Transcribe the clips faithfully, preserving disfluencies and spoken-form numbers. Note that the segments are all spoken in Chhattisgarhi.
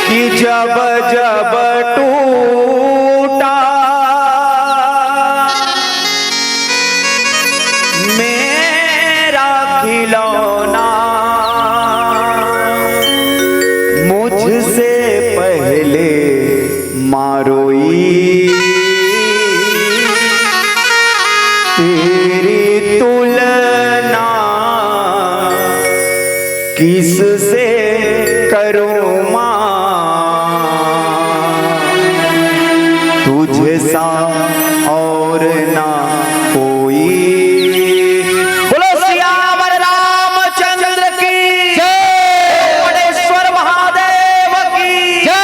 कि जब जब टूटा मेरा खिलौना, मुझसे पहले माँ रोई। तेरी तुलना किससे करूं माँ, तुझसा और ना कोई। बोलो सियावर रामचंद्र की जय। बड़ेश्वर महादेव की जय।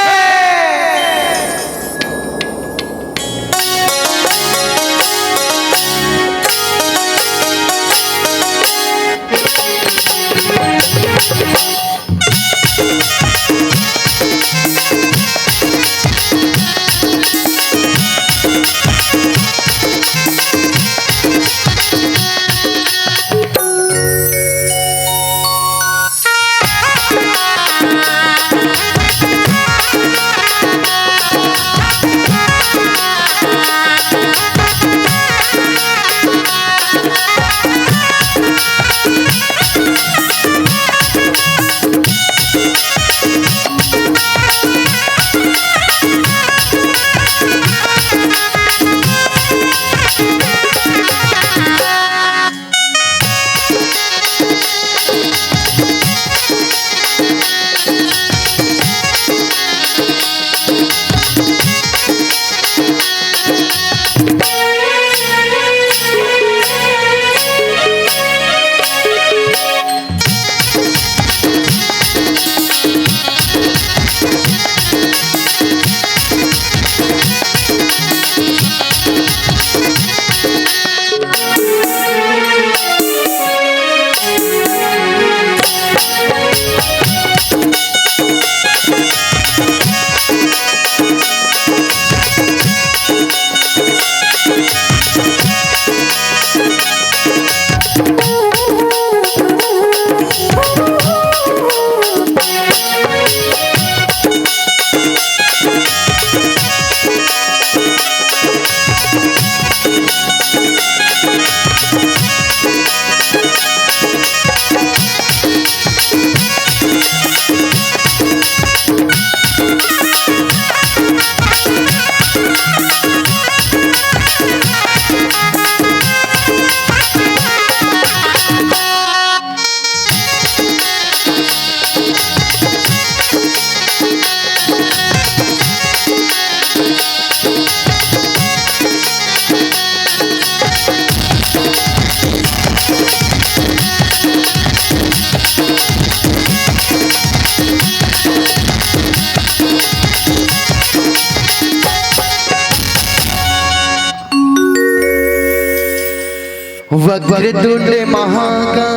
वक्रतुंड महाकाय,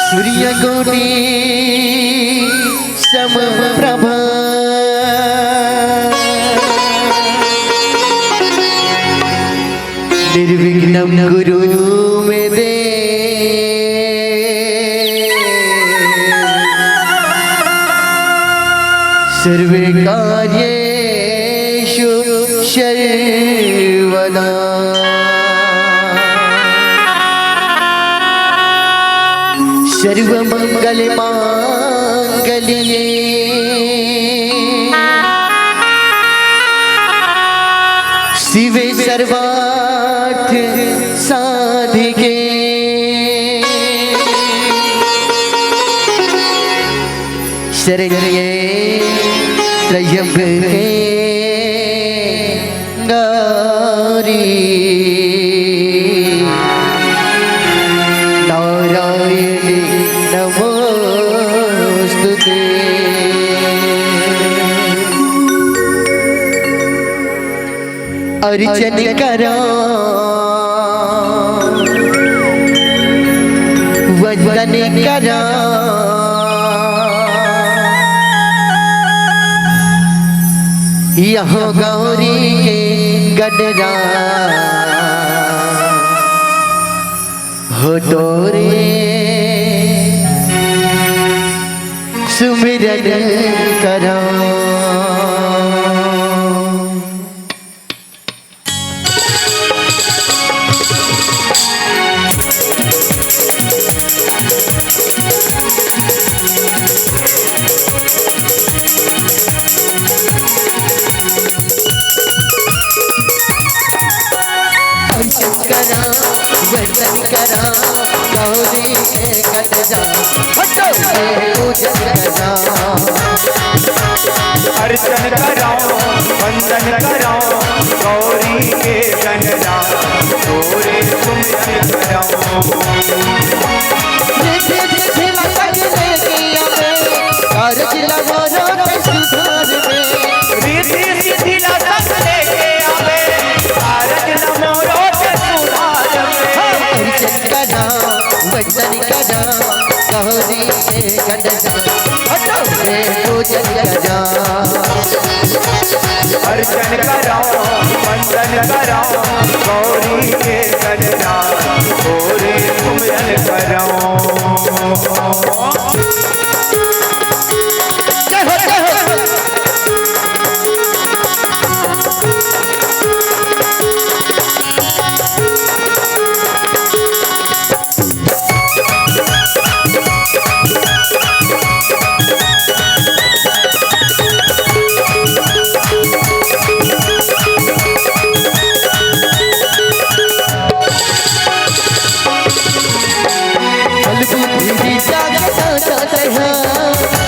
सूर्यकोटि समप्रभा, निर्विघ्नं कुरु मे देव, सर्वे कार्येषु सर्वदा। सर्वमंगल मांगल्ये शिवे सर्वार्थ साधिके, शरण्ये त्र्यंबके गौरी नारायणी नमोस्तुते। अर्चन करा, वंदन करा, यहो गौरी के गडरा हो तोरे सुमिरन करौं। ऐसन करा, वैसन करा, गौरी के गडरा, हटो रे पूजन करा। अर्चन करौं, वंदन करौं, गौरी के गडरा, तोरे सुमिरन करौं। रिद्धि सिद्धि ला संग लेके आवे, कारज ला मोरो ते सुधार में। रिद्धि सिद्धि ला संग लेके आवे, कारज ला मोरो ते सुधार में। हाँ, अर्चन करा, वंदन करा, गौरी के गडरा, हटो रे पूजन करा। अर्चन करौं, वंदन करौं, गौरी के गडरा, तोरे सुमिरन करौं। जय हो, जय हो। बलबुद्धि विद्या के दाता तैं हा,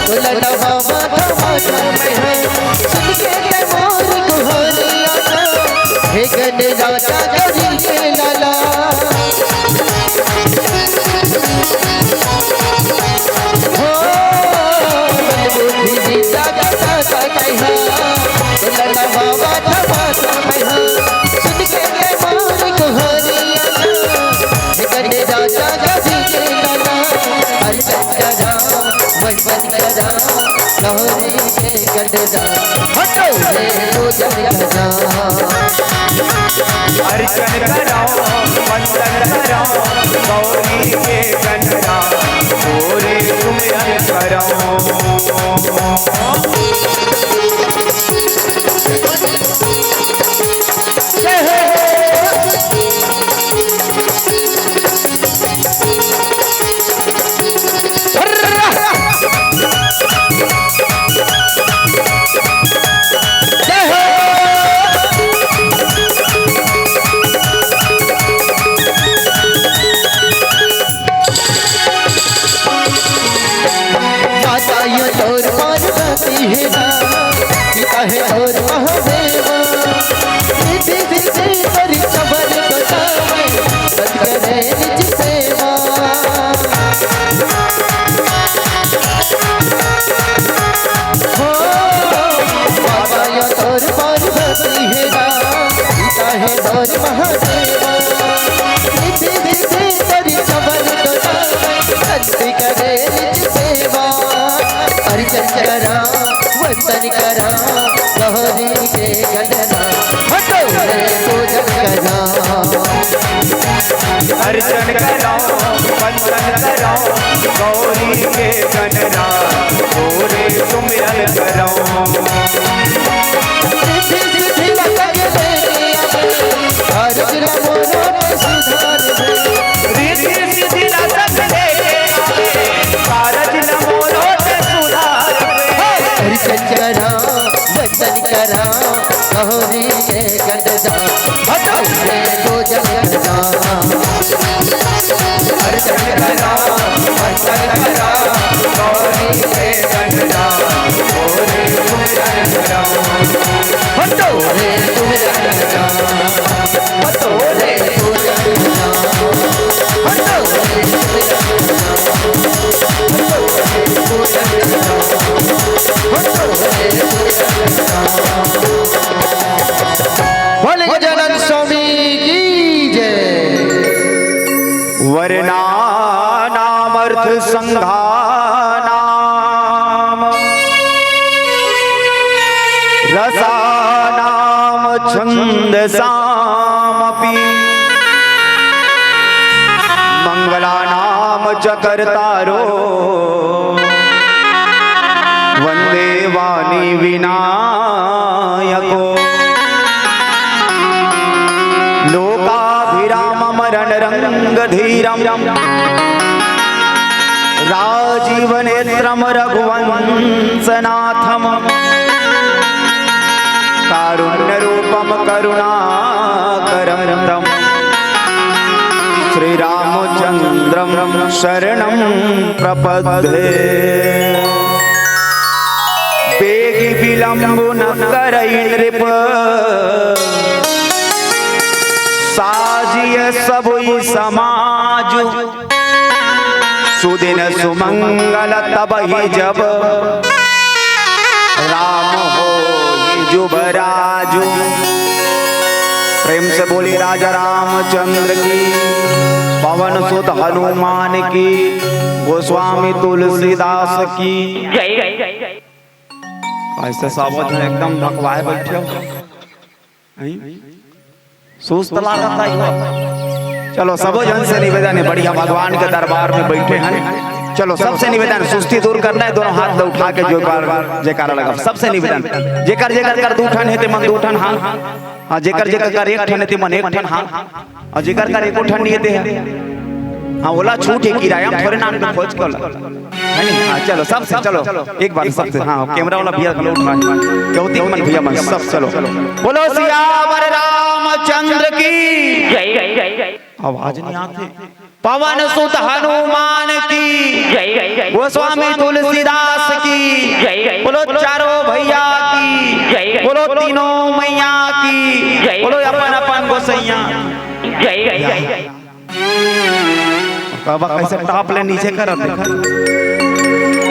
तोला नवावत हावँव मैं हा। सुन के तैं मोर गोहरिया ना, हे गन राजा गौरी के लाला। हो, बलबुद्धि विद्या के दाता तैं हा, तोला नवावत हावँव मैं हा। सुन के तैं मोर गोहरिया ना, हे गन राजा गौरी के लाला। अर्चन करा, वंदन करा, गौरी के गडरा, हटो रे पूजन करा। अर्चन करौं, वंदन करौं, गौरी के गडरा, तोरे सुमिरन करौं। जय हो। जय हो। माता यो तोर पार्वती हे ना, पिता हे तोर महादेवा। रिद्धि सिद्धि तोर सबल बतावे, सत करे निज सेवा। हो, माता यो तोर पार्वती हे ना, पिता हे तोर महादेवा। रिद्धि सिद्धि तोर सबल बतावे, सत करे निज सेवा। अर्चन करा, वंदन करा, गौरी के गडरा, हटो रे पूजन करा। अर्चन करौं, वंदन करौं, गौरी के गडरा, तोरे सुमिरन करौं। रिद्धि सिद्धि ला संग लेके आवे, कारज ला मोरो ते सुधार में। रिद्धि सिद्धि ला संग लेके आवे, कारज ला मोरो ते सुधार में। अर्चन करा, वंदन करा, गौरी के गडरा, हटो रे पूजन करा। अर्चन करा, वंदन करा, गौरी के गडरा, तोरे सुमिरन करौं। हटो रे सुमिरन करौं। हटो रे सुमिरन करौं। हटो रे सुमिरन करौं। हटो रे सुमिरन करौं। हटो रे सुमिरन करौं। बोले गजानन स्वामी की जय। वर्णानामर्थसंघानां रसा छन्दसामपि मङ्गलानां च कर्तारो वन्दे वाणी विनायको। लोकाभिरामं रणरङ्गधीरं राजीवनेत्रं रघुवंशनाथं कारुण्यरूपं करुणाकरं तं श्रीरामचन्द्रं शरणं प्रपद्ये। बेगी विलम्ब न करइ नृप, साजिय सबुइ समाजु। सुदिन सुमंगल तबहि जब, राम होई जुबराजु। प्रेम से बोली राजा रामचंद्र की, पवन सुत हनुमान की, गोस्वामी तुलसीदास की। ऐसे सावत में एकदम भकवाए बैठे हो। हैं? सुस्त लागत है। चलो, सबो झन से निवेदन है, बढ़िया भगवान के दरबार में बैठे हैं। चलो, सबसे निवेदन, सुस्ती दूर करना है, दोनों हाथ ला उठा के जो एक बार जयकारा लगा, सबसे निवेदन। जेकर जेकर कर दू ठन है, ते मन दू ठन हाथ। हाँ, जेकर जेकर कर एक ठन है, ते मन एक ठन हाथ। अउ जेकर कर एको ठन नहीं है, ते है। हाँ, ओला छूट है, किराया में थोड़े नाम पे खोज कर ला। है नहीं? हाँ, चलो, सबसे, चलो, एक बार सबसे, हाँ, कैमरा वाला भैया, चलो, उठा। क्यों तीन मन भैया मन, सब, चलो। बोलो सियावर रामचंद्र की। आवाज नहीं आती। पवन सुत हनुमान की। गोस्वामी तुलसीदास की। बोलो चारों भैया की। बोलो तीनों मैया की। बोलो अपन अपन गोसैया। कबा कैसे टॉप ले नीचे करत हे।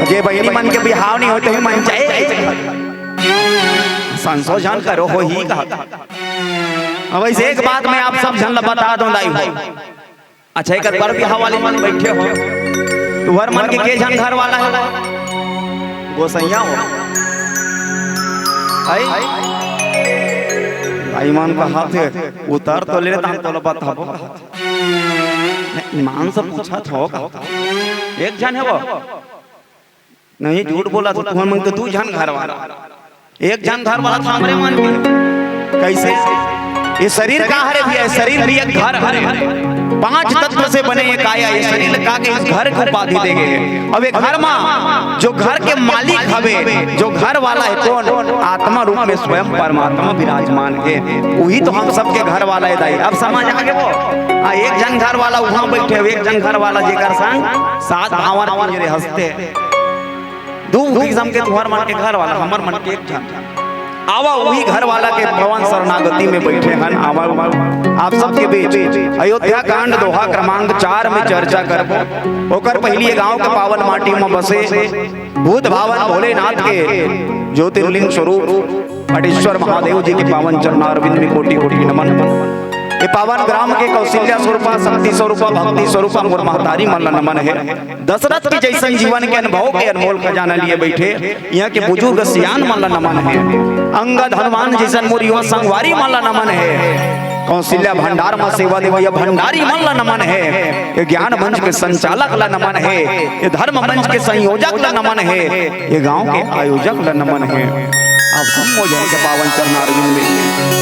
जे बहिनी मन के बिहाव नहीं होते ही मन जाए। संशोधन करो, होही कहा। अब ऐसे एक बात मैं आप सब झन ला बता दूं दाई हो। अच्छा, एक बर बिहाव वाले मन बैठे हो, तुहर मन के के झन घर वाला है? गोसैया हो। आई? भाई मन कहा थे, उतर तो ले, तहां तोला बताबो कहा थे। नहीं, ईमान से पूछा थो कहा थे। एक झन है वो? नहीं, झूठ बोला तो तुहर मन के दू झन घर वाला। एक झन घर वाला था हमरे मन के। कैसे? ये शरीर का हरे भैया? शरीर भी एक घर हरे। पांच तत्व से बने ये काया, ये शरीर का के इस घर के उपाधि दे गए हैं। अब एक घर मा जो घर के मालिक हवे, जो घर वाला है कौन? आत्मा रूप में स्वयं परमात्मा विराजमान है। वही तो हम सबके घर वाला है दाई। अब समझ आ गए वो? हाँ, एक झन घर वाला वहां बैठे हुए, एक झन घर वाला जेकर संग सात भांवर पिंजरे हंसते हैं। दू किसम के तुहर मन के घर वाला, हमर मन के एक झन। आवा, वही घर वाला के पवन शरणागति में बैठे हन। आवा, आप सबके बीच अयोध्या कांड दोहा क्रमांक चार में चर्चा करबो। ओकर पहिली ये गांव के पावन माटी में बसे भूत भावन भोलेनाथ के ज्योतिर्लिंग स्वरूप अटेश्वर महादेव जी के पावन चरणारविंद में कोटि कोटि नमन। ये पावन ग्राम के कौशल्या स्वरूपा, शक्ति स्वरूपा, भक्ति स्वरूपा मोर महतारी मन ला नमन है। दशरथ के जैसन जीवन के अनुभव के अनमोल खजाना लिए बैठे यहाँ के बुजुर्ग सियान मन ला नमन है। अंगद हनुमान जैसन मोर युवा संगवारी मन ला नमन है। कौशल्या भंडार मा सेवा देवैया भंडारी मन ला नमन है। ये ज्ञान मंच के संचालक ला नमन है। ये धर्म मंच के संयोजक ला नमन है। ये गांव के आयोजक ला नमन है। आप सब मोजन के पावन चरणारविंद में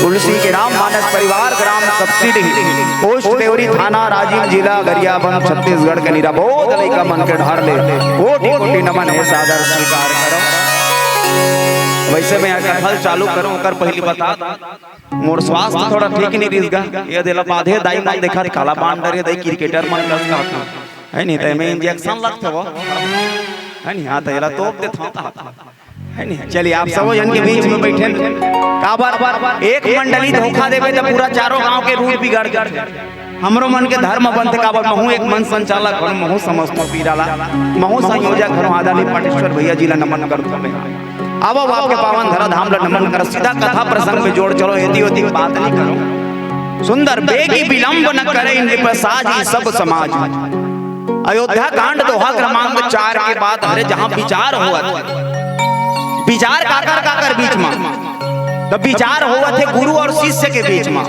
तुलसी के राम मानस परिवार, ग्राम कपसिडीह, पोस्ट देवरी, थाना राजिम, जिला गरियाबंद, छत्तीसगढ़ के निराबोध लइका मन के ढार ले कोटि कोटि नमन है, सादर स्वीकार करो। वैसे मैं कथा चालू करूं, ओकर पहिली बता, मोर स्वास्थ्य थोड़ा ठीक नहीं रिहिस गा, ये देला बाधे दाई मन देखत काला बांध डरे दाई, क्रिकेटर मन कस का है नहीं, तो मैं इंजेक्शन लगते वो है नहीं, हाँ, तो एला तोप देता हूँ। है नहीं? चलिए, आप सबो जन के बीच में बैठे। काबर, एक मंडली धोखा देवे तो पूरा चारों गांव के रूट बिगड़ जाथे। हमरो मन के धर्म बनथे, काबर महू एक मंच संचालक हूँ, महू समस्त पीरा ला, महू संयोजक हूँ, आदरणीय पाटेश्वर भैया जी ला नमन करथों मैं। अब वो आपके पावन धरा धाम ला नमन कर, सीधा कथा प्रसंग में जोड़ चलो, एती ओती बात नहीं करो। सुंदर बेगी विलंब न करे, नृप साजी सब समाज। अयोध्या कांड दोहा क्रमांक चार के बात हरे, जहां विचार होवत हे। विचार काकर काकर बीच मा? त विचार होवत हे गुरु और शिष्य के बीच में।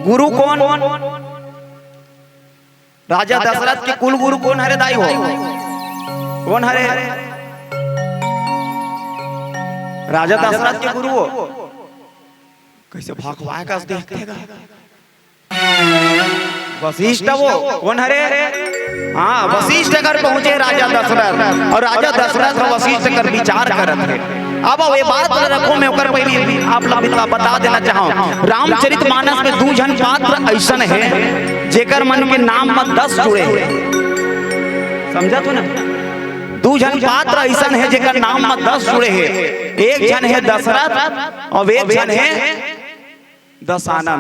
गुरु कौन? राजा दशरथ के कुल गुरु कौन हरे दाई हो? कौन हरे? राजा दशरथ के गुरु हो। कैसे भखवाए का देखते गा? वशिष्ठ वो कौन हरे? हाँ, वशिष्ठ कर पहुंचे राजा दशरथ, और राजा दशरथ वशिष्ठ कर विचार करत हे। अब ये बात ल रखो, मैं ओकर पहले आप ला बता, बता देना चाहूं, रामचरित मानस में दू झन पात्र ऐसन हे, जेकर मन के नाम में दस जुड़े हे। समझा तू ना? दू झन पात्र ऐसन हे, जेकर नाम में दस जुड़े हे। एक झन हे दशरथ और एक झन हे दशानन।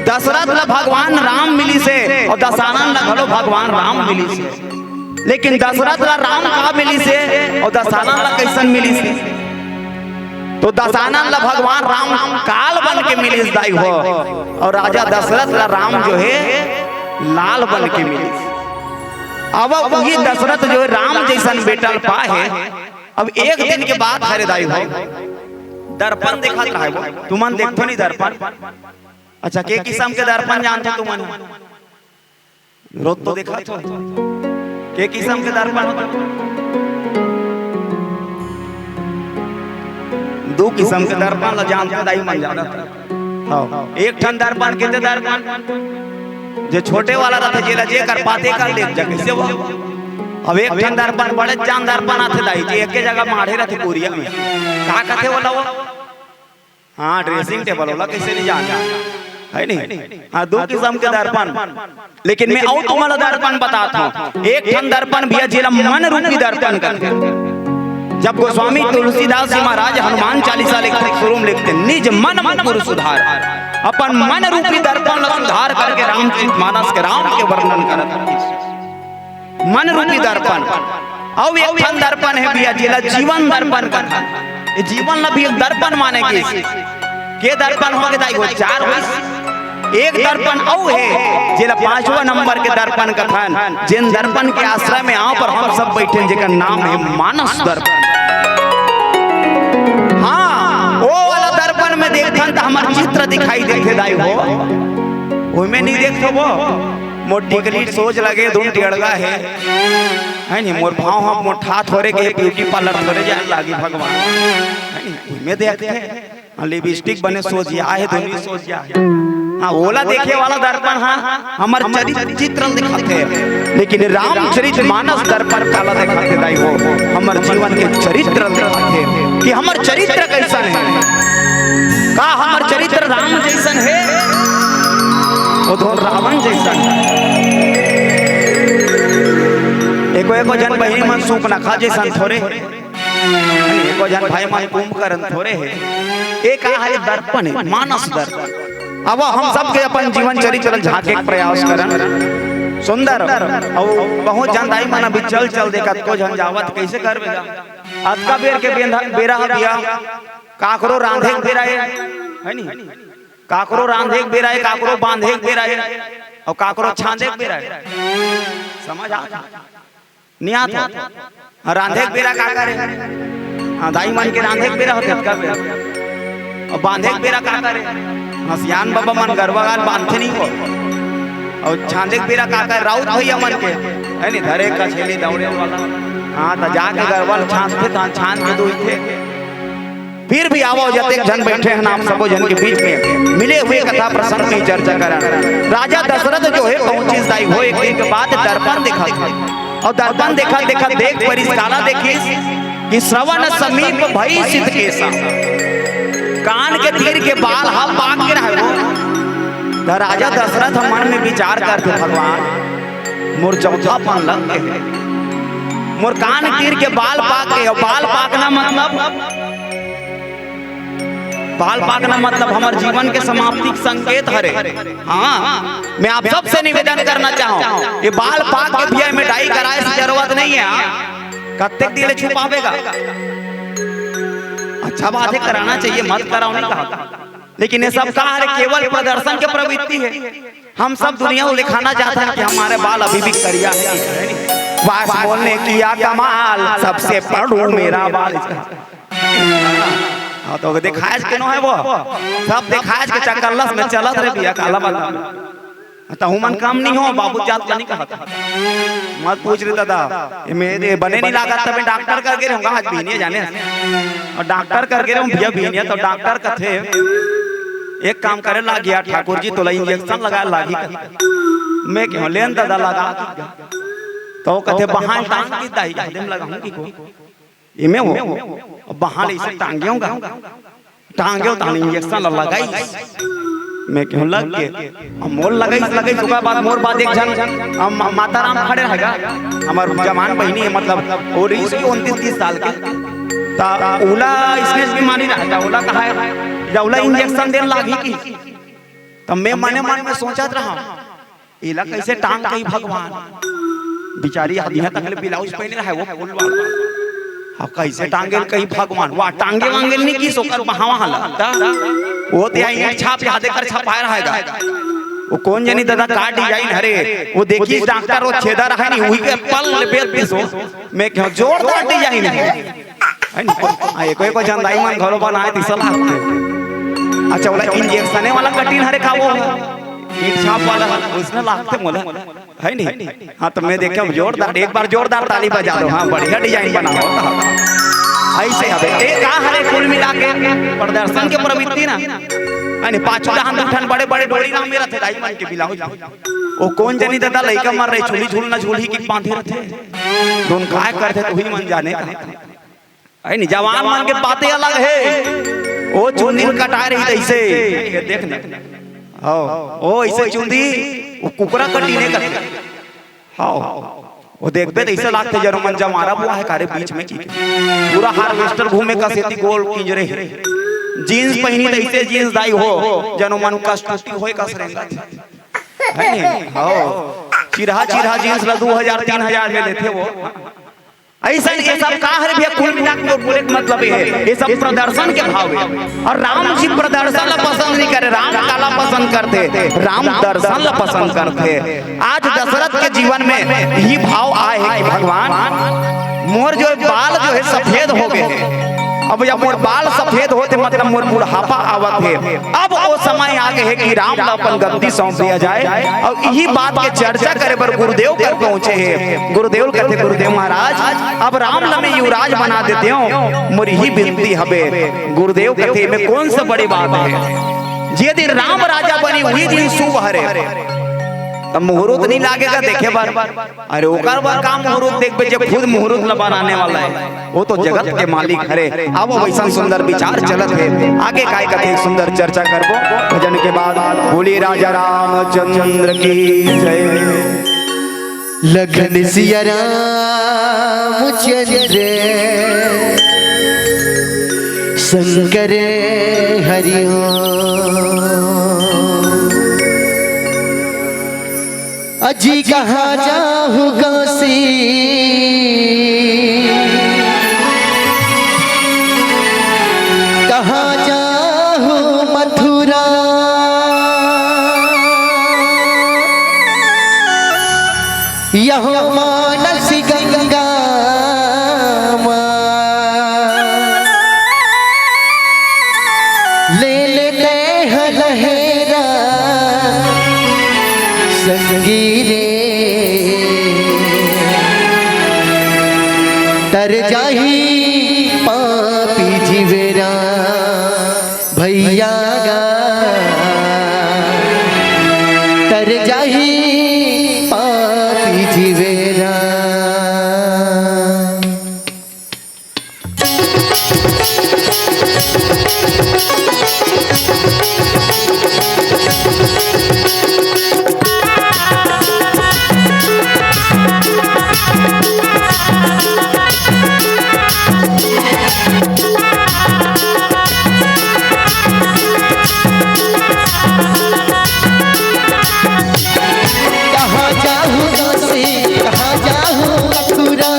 दशरथ ला भगवान राम मिलिस हे और दशानन ला घलो भगवान राम मिलिस हे। लेकिन दशरथ ला राम का मिलिस हे और दशानन ला कैसन मिलिस हे? तो दशानन ला भगवान राम काल बन के मिलिस दाई हो, और राजा दशरथ ला राम जो हे लाल बन के मिलिस। अब वही दशरथ जो हे राम जैसन बेटा ल पाए हे। अब एक दिन के बात हरे दाई हो, दर्पण देखत रहे वो। तुमन देखथो नहीं दर्पण? अच्छा, के किसम के दर्पण जानथो तुमन? रोज तो देखथो। के किसम के दर्पण होथे? दू किसम के दर्पण ला जानथे दाई मन जादा। हाँ, एक ठन दर्पण, किते दर्पण? जे छोटे वाला रथे, जेला जे कर पाते कर ले जा, कैसे वो? अब एक ठन दर्पण, बड़े जान दर्पण आथे दाई जी, एके जगह माढ़े रथे कोरिया में। का कथे ओला वो? हाँ, ड्रेसिंग टेबल ओला कैसे नहीं जान? है नहीं? हाँ, दू किसम के दर्पण। लेकिन मैं अउ तुम्हारा दर्पण बतात हूँ। एक ठन दर्पण भैया, जेला मन रूपी दर्पण कथे। जब गोस्वामी तुलसीदास जी महाराज हनुमान चालीसा लिखथे, शुरू में लिखथे, "निज मन मुकुर सुधार।" अपन मन रूपी दर्पण ला सुधार करके रामचरित मानस के राम के वर्णन करत हे। मन रूपी दर्पण। अउ एक ठन दर्पण हे भैया, जेला जीवन दर्पण कथे। ये जीवन ला भी एक दर्पण माने गिस। के दर्पण होगे दाई हो? चार होइस। एक दर्पण अउ हे, जेला पांचवा नंबर के दर्पण कथन, जेन दर्पण के आश्रय में आंव पर हम सब बैठे, जेकर नाम हे मानस दर्पण। हाँ, वो वाला दर्पण में देखथन त हमर चित्र दिखाई देथे दाई हो। ओमे नहीं देखथो वो, मोर टिकली सोच लगे, धुन टेड़गा हे, है नहीं? मोर भाव हम मोठा थोरे के ब्यूटी पार्लर थोरे जाए लागी भगवान, है नहीं? ओमे देखथे। हाँ, लिपस्टिक बने सोझिया हे, धुनी सोझिया हे। हाँ, ओला देखे वाला दर्पण, हाँ, हमर चरित्र चित्र दिखाथे, लेकिन रामचरित मानस दर्पण काला दिखाथे दाई हो? हमर जीवन के चरित्र दिखाथे कि हमर चरित्र कैसन हे। का हमर चरित्र राम जैसन हे? वो तो रावण जैसन हे। एको एको झन बहिनी मन सूपनखा जैसन थोरे हे। एको झन भाई मन कुंभकर्ण थोरे हे। ए का हरे? दर्पण हे, मानस दर्पण। अब हम सबके अपन जीवन चरित्र ल झांके के प्रयास करन। सुंदर, अउ बहुत झन दाई मन अभी चल चल दे, कतको झन जावत, कैसे करबे गा? अतका बेर के बेंधा-, बेरा ह भैया, काकरो रांधे के बेरा हे, है नी? काकरो रांधे के बेरा हे, काकरो बांधे के बेरा हे, अउ काकरो छांदे के बेरा हे। समझ आ? नहीं आता। हाँ, रांधे के बेरा का करे? हाँ, दाई मन के रांधे के बेरा होथे, अतका बेरा। अउ बांधे के बेरा का करे? हाँ, सियान बाबा मन गरवा गाल बांधथे नहीं हो। अउ छांदे के बेरा का करे? राउत भैया मन के, है नी, धरे कछेली दौड़े वाला। हाँ, त जाके गरवा ल छांदथे, तहां छांद के दुहथे। फिर भी आवो, जतेक झन बैठे हन, आप सबो झन के बीच में मिले हुए कथा प्रसंग में चर्चा करन। राजा दशरथ जो हे पहुंचिस दाई हो, एक दिन के बाद दर्पण देखत हे। अउ दर्पण देखत देखत देख परिस, काला देखिस कि श्रवण समीप भई सित केसा, कान के तीर के बाल ह पाक गे रहय वो। त राजा दशरथ मन में विचार करथे, भगवान, मोर चौथापन लग गे हे, मोर कान तीर के बाल पाक गे हे। अउ बाल पाकना मतलब, बाल पाकना मतलब हमर जीवन के समाप्ति के संकेत हरे। हाँ, मैं आप सबसे निवेदन करना चाहूँ, ये बाल पाक के भैया में डाई कराए से जरूरत नहीं है। हाँ, कत्ते दिन ले छुपावेगा? अच्छा बात है, कराना चाहिए, मत कराओ नहीं कहा, लेकिन ये सब का हरे, केवल प्रदर्शन के प्रवृत्ति है। हम सब दुनिया को दिखाना चाहते हैं कि हमारे बाल अभी भी करिया है। वास बोलने किया कमाल, सबसे पढ़ू मेरा बाल। हाँ, तो देखायच के नो हे वो, सब देखायच के चक्कर लस में चलत रे बिया, काला बता। त हुमन कम नहीं हो, बाबू जात का नहीं कहत। मत पूछ रे दादा, ये मेरे बने नहीं लागत, तबे डॉक्टर कर गे रहूंगा आज बिहनिया जाने। अउ डॉक्टर कर गे रहूं भैया बिहनिया, त डॉक्टर कथे, "एक काम करे लाग गया ठाकुर जी, तोला इंजेक्शन लगाय लागही।" मैं कहूं, "लेन दादा, लगा।" त वो कथे, "बहान टांग की दाई, हदेम लगाऊं की को?" एमे वो, अब बहान इसे टांगेंव गा। टांगेंव, तहान इंजेक्शन ला लगाइस। मैं कहूं, "लग गे।" अब मोर लगाइस, लगाइस, ओकर बाद मोर बाद एक झन, अब मा-, माता राम खड़े रहेगा, हमर जवान बहिनी हे, मतलब, वो रहिस कि उनतीस तीस साल के। त ओला इसने बीमारी रहा, त ओला कहा हे, या ओला इंजेक्शन देन लागही कि। त मैं मने मन में सोचत रहा, एला कैसे टांग कही भगवान? बिचारी आदमी तक ले ब्लाउज पहने रहे, वो फूल वाला। हाँ, कैसे टांगे कही भगवान? वाह, टांगे वांगे नहीं की सोकर बहावा हाला। ता? वो ते आई छाप यादे कर छपाए रहेगा। वो कौन जानी दादा का डिजाइन हरे? वो देखी डॉक्टर, वो छेदा रहे नहीं, वही के पल ले बेच दिसो। मैं कहूं, जोरदार डिजाइन हे। है नी? हाँ, एको, एको झन दाई मन घलो बनाए दिस लागथे। अच्छा, ओला इंजेक्शने वाला कटिंग हरे का वो? ईंट छाप वाला, उसने लागथे मोला। है नी? हाँ, त मैं देखेंव जोरदार, एक बार जोरदार ताली बजा दो। हाँ, बढ़िया डिजाइन बना हो। ऐसे हवे, ए का हरे कुल मिला के प्रदर्शन के प्रवृत्ति ना। है नी? पाछू डहान दू ठन बड़े-बड़े डोरी लामे रथे दाई मन के ब्लाउज। वो कौन जानी दादा लइका मन रहे, झूली झूलना झूलही कि बांधे रथे। दोन काय करथे त उही मन जाने। है नी, जवान मन के बाते अलग हे। वो चुंदी ल कटाए रही त ऐसे, ये देख ना। हाँ, वो ऐसे चुंदी, वो कुकरा कटिने करथे। हाँ, वो देखबे त ऐसे लागथे जनो मन जमारा बुआ हे कारे बीच में की। पूरा हार्वेस्टर घूमे का सेती गोल किंजरे हे। जींस पहिनी त ऐसे जींस दाई हो, जनो मन कस्तूती होए कस रेंगत हे। है नी? हाँ, चिरहा चिरहा जींस ला दू हजार तीन हजार में लेथे वो। ऐसा ये सब का हरे भैया, कुल मिला के बोले के मतलब ये हे, ये सब प्रदर्शन के भाव हे। अउ राम जी प्रदर्शन ला पसंद नहीं करे, राम काला पसंद करथे, राम दर्शन ला पसंद करथे। आज दशरथ के जीवन में इही भाव आए हे कि भगवान, मोर जो बाल जो हे सफेद हो गे हे, अब जब मोर बाल सफेद होथे मतलब मोर बुढ़ापा आवत हे, अब वो समय आ गे हे कि राम ला अपन गद्दी सौंप दिया जाए। अउ इही बात के चर्चा करे बर गुरुदेव कर पहुंचे हे। गुरुदेव ल कथे, "गुरुदेव महाराज, अब राम ल मैं युवराज बना देतेंव, मोर इही बिनती हवे।" गुरुदेव कथे, "एमे कौन सा बड़ी बात हे? जे दिन राम राजा बनी, उही दिन शुभ हरे।" त मुहूर्त नहीं लागेगा देखे बर? अरे ओकर बर का मुहूर्त देखबे, जे खुद मुहूर्त ल बनाने वाला हे, वो तो जगत के मालिक हरे। अब वैसन सुंदर विचार चलत हे, आगे काय कथे सुंदर चर्चा करबो भजन के बाद। बोलिए राजा रामचंद्र की जय। लखन सिया रामचंद्र शंकर हरि ओम। अजी कहाँ जाहू काशी, कहाँ जाहू मथुरा, यहू मानस गंगा मा ले लेते हैं लहरा संगी रे। तर जाही पापी जीवेरा भैया गा, तर जाही पापी जीवेरा। कहाँ जाहू काशी, कहाँ जाहू मथुरा।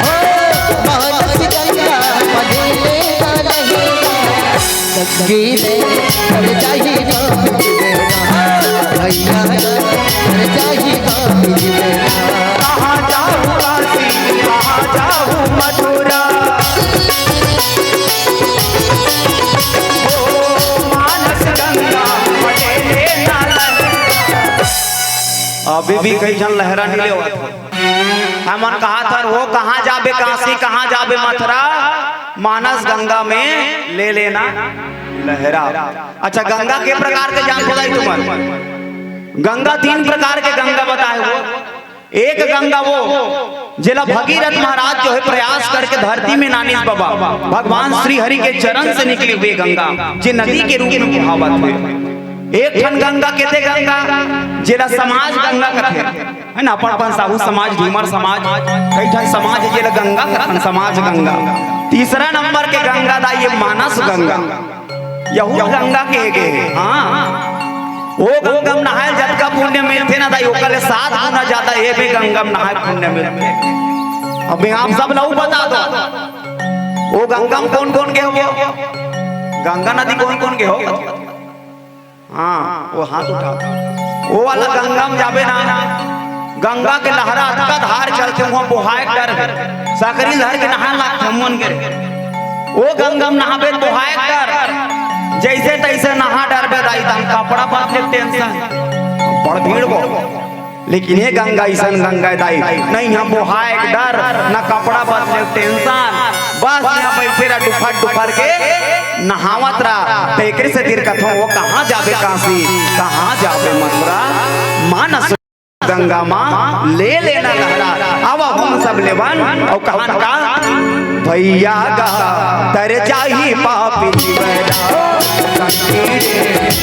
हो, मानस गंगा मझे ले ना रहेगा। संगी रे, तर जाही बाबू जी मेरा। भैया रे, तर जाही बाबू जी मेरा। कहाँ जाहू काशी, कहाँ जाहू मथुरा। अभी भी कई झन लहरा नहीं लेवत हो। हमन कहा था, वो कहाँ जाबे काशी, कहाँ जाबे मथुरा, मानस गंगा में ले लेना लहरा। अच्छा, गंगा के प्रकार के जान बताई तुमन? गंगा तीन प्रकार के गंगा बताए हो। एक गंगा वो, जेला भगीरथ महाराज जो है प्रयास करके धरती में नानिस बाबा, भगवान श्री हरि के चरण से निकली हुई गंगा, जे नदी के रूप में बहावत है। एक ठन गंगा केते गंगा, जेला समाज गंगा कथे, है ना? अपन अपन साहू समाज, ढीमर समाज, कई ठन समाज है जेला गंगा कथन, समाज गंगा। तीसरा नंबर के गंगा दा ये मानस गंगा। यहू गंगा के गे हे। हाँ, वो गंगा में नहाए जतका पुण्य मिलथे ना दाई, ओकर ले सात गुना ज्यादा ये भी गंगा में नहाए पुण्य मिलथे। अब मैं आप सब ला बता दो, वो गंगा में कौन कौन गे हो? गंगा नदी कौन कौन गे हो? हाँ, वो हाथ उठा। वो वाला गंगा में जाबे ना, गंगा के लहरा अतका धार चलथे, वहाँ बोहाए के डर हे। सकरी लहर के नहा लाग थमन के। वो गंगा में नहाबे त बोहाए के डर। जैसे तैसे नहा डरबे दाई, तहन कपड़ा बदले के tension। बड़ भीड़ बो। लेकिन ये गंगा अइसन गंगा हे दाई, नहीं हम बोहाए के डर, न कपड़ा बदले के tension। बस यहाँ बैठे रह डुफर डुफर के नहावत रह। त एकरे से गिर कथों, वो कहाँ जाबे काशी, कहाँ जाबे मथुरा, मानस गंगा मा ले लेना लहरा। अब हम सब लेवन अउ कहन का, भैया गा तर जाही पापी जीवरा, संगी रे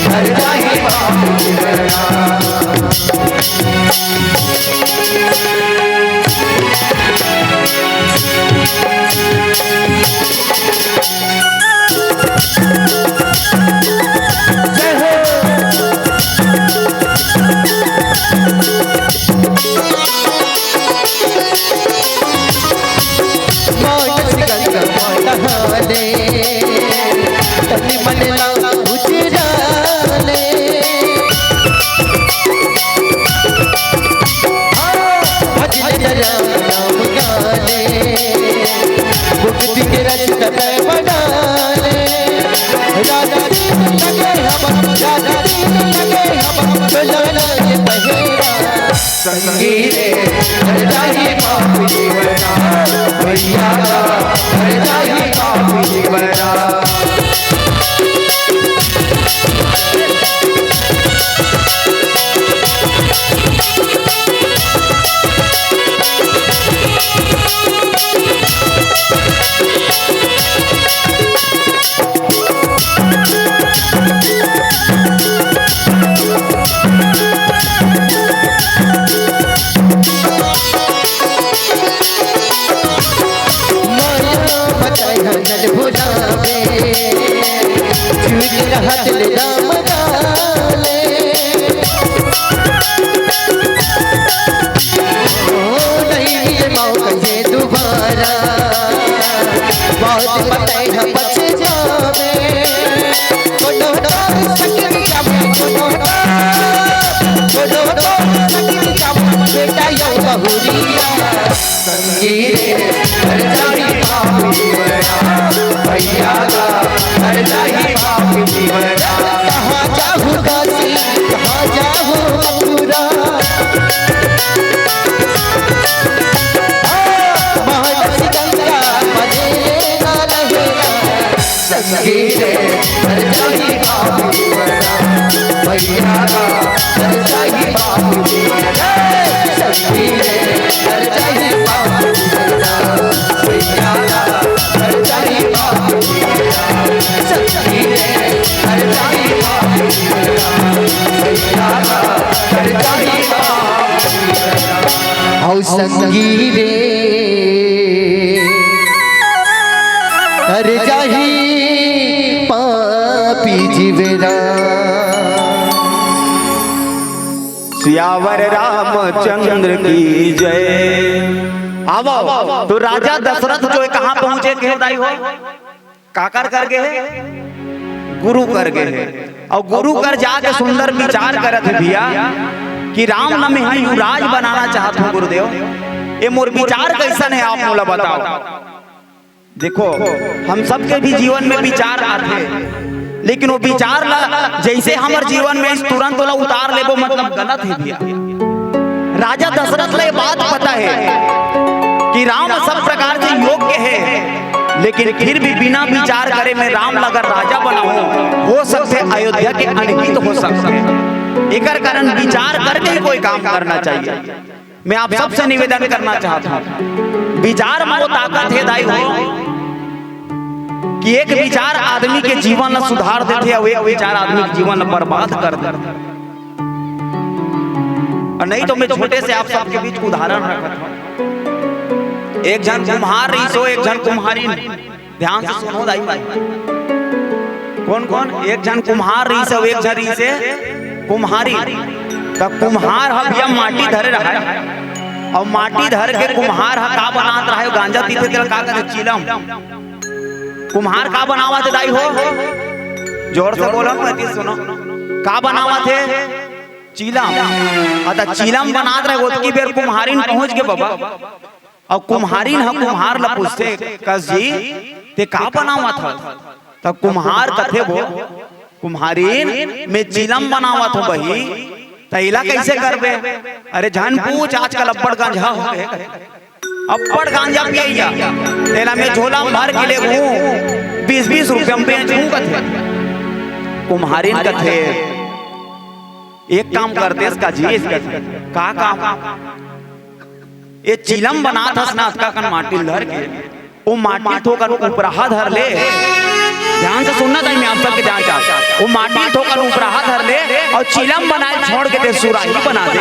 तर जाही पापी जीवरा। मानस गंगा मा नहाले, तन मन ला उजराले। भजन राम नाम गाले, मुक्ति के रस्ता पे बना ले। राजा दिन लगे हवा, राजा दिन लगे हवा, तो लाला ये पहेरा। संगी रे, हर जाही पाप जीवरा, भैया गा, हर जाही पाप जीवरा। माया बताया जल भुलावे, चूक रहत ले दाम डाले। ओ, नहीं मिले मौका ये दोबारा, बहुत बताए हम पछतावे। कोनो डर सकरी जावे, कोनो डर, कोनो डर सकरी जावे, बेटा यो बहुरिया। संगी रे, हर जाही पाप जीवरा, भैया गा, हर जाही पाप जीवरा। कहाँ जाहू काशी, कहाँ जाहू मथुरा। हाँ, मानस गंगा मा ले लेना लहरा। संगी रे, हर जाही पाप जीवरा, भैया गा, हर जाही पाप जीवरा। संगी रे, हर जाही पाप जीवरा, भैया गा, हर जाही पाप जीवरा। संगी रे, हर जाही पाप जीवरा, भैया गा, हर जाही पाप जीवरा। हौ संगी रे, हर जाही पापी जीवरा। सियावर रामचंद्र की जय। आवो, तो राजा दशरथ जो है कहाँ पहुंचे के दाई हो? काकर कर गे हे? गुरु कर गे हे। अउ गुरु कर जाके सुंदर विचार करत हे भैया कि राम ल मैं ह युवराज बनाना चाहत हूँ गुरुदेव, ये मोर विचार कैसन हे, आप मोला बताओ। देखो, हम सबके भी जीवन में विचार आथे, लेकिन वो विचार ला जैसे हमर जीवन में तुरंत ओला उतार लेबो, मतलब गलत हे भैया। राजा दशरथ ला ये बात पता हे कि राम सब प्रकार से योग्य हे, लेकिन फिर भी बिना विचार करे मैं राम ला अगर राजा बनाहूं, हो सकथे अयोध्या के अनहित हो सकथे। एकर कारण विचार करके ही कोई काम करना चाहिए। मैं आप सबसे निवेदन करना चाहत हंव, विचार म वो ताकत हे दाई हो, कि एक विचार आदमी के जीवन ला सुधार देथे अउ एक विचार आदमी के जीवन ला बर्बाद कर देथे। अउ नहीं तो मैं छोटे से आप सबके बीच उदाहरण रखत हंव। एक झन कुम्हार रहिस हो, एक झन कुम्हारिन। ध्यान से सुनो दाई भाई। कोन कोन? एक झन कुम्हार रहिस हे, एक झन रहिस हे कुम्हारिन। त कुम्हार ह भैया माटी धरे रहय, अउ माटी धर के कुम्हार ह का बनात रहय? गांजा पीथे तेला का कथे? चिलम। कुम्हार का बनावत हे दाई हो? जोर से बोलो ना, मत सुनो। का बनावत हे? चिलम। अ त चिलम बनात रहय, ओतकी बेर कुम्हारिन पहुंच गे बाबा। अउ कुम्हारिन ह कुम्हार ला पूछथे, "कस जी, तें का बनावत हस?" त कुम्हार कथे, "वो कुम्हारिन, मैं चिलम बनावत हंव बही।" "त एला कइसे करबे?" "अरे झन पूछ, आजकल अब्बड़ गांजा हो गे, अब्बड़ गांजा पियइया, तेला मैं झोला म भर के लेगहूं, बीस बीस रुपया म बेचहूं," कथे। कुम्हारिन कथे, "एक काम करतेस का जी?" कथे, "का काम?" "ये चिलम बनात हस ना, अतका कन माटी ल धर के, वो माटी ल थोकन उपराहा धर ले।" ध्यान से सुनना ताही, मैं आप सबके जान चाहत, "वो माटी ल थोकन उपराहा धर ले अउ चिलम बनाए छोड़ के तें सुराही बना दे।"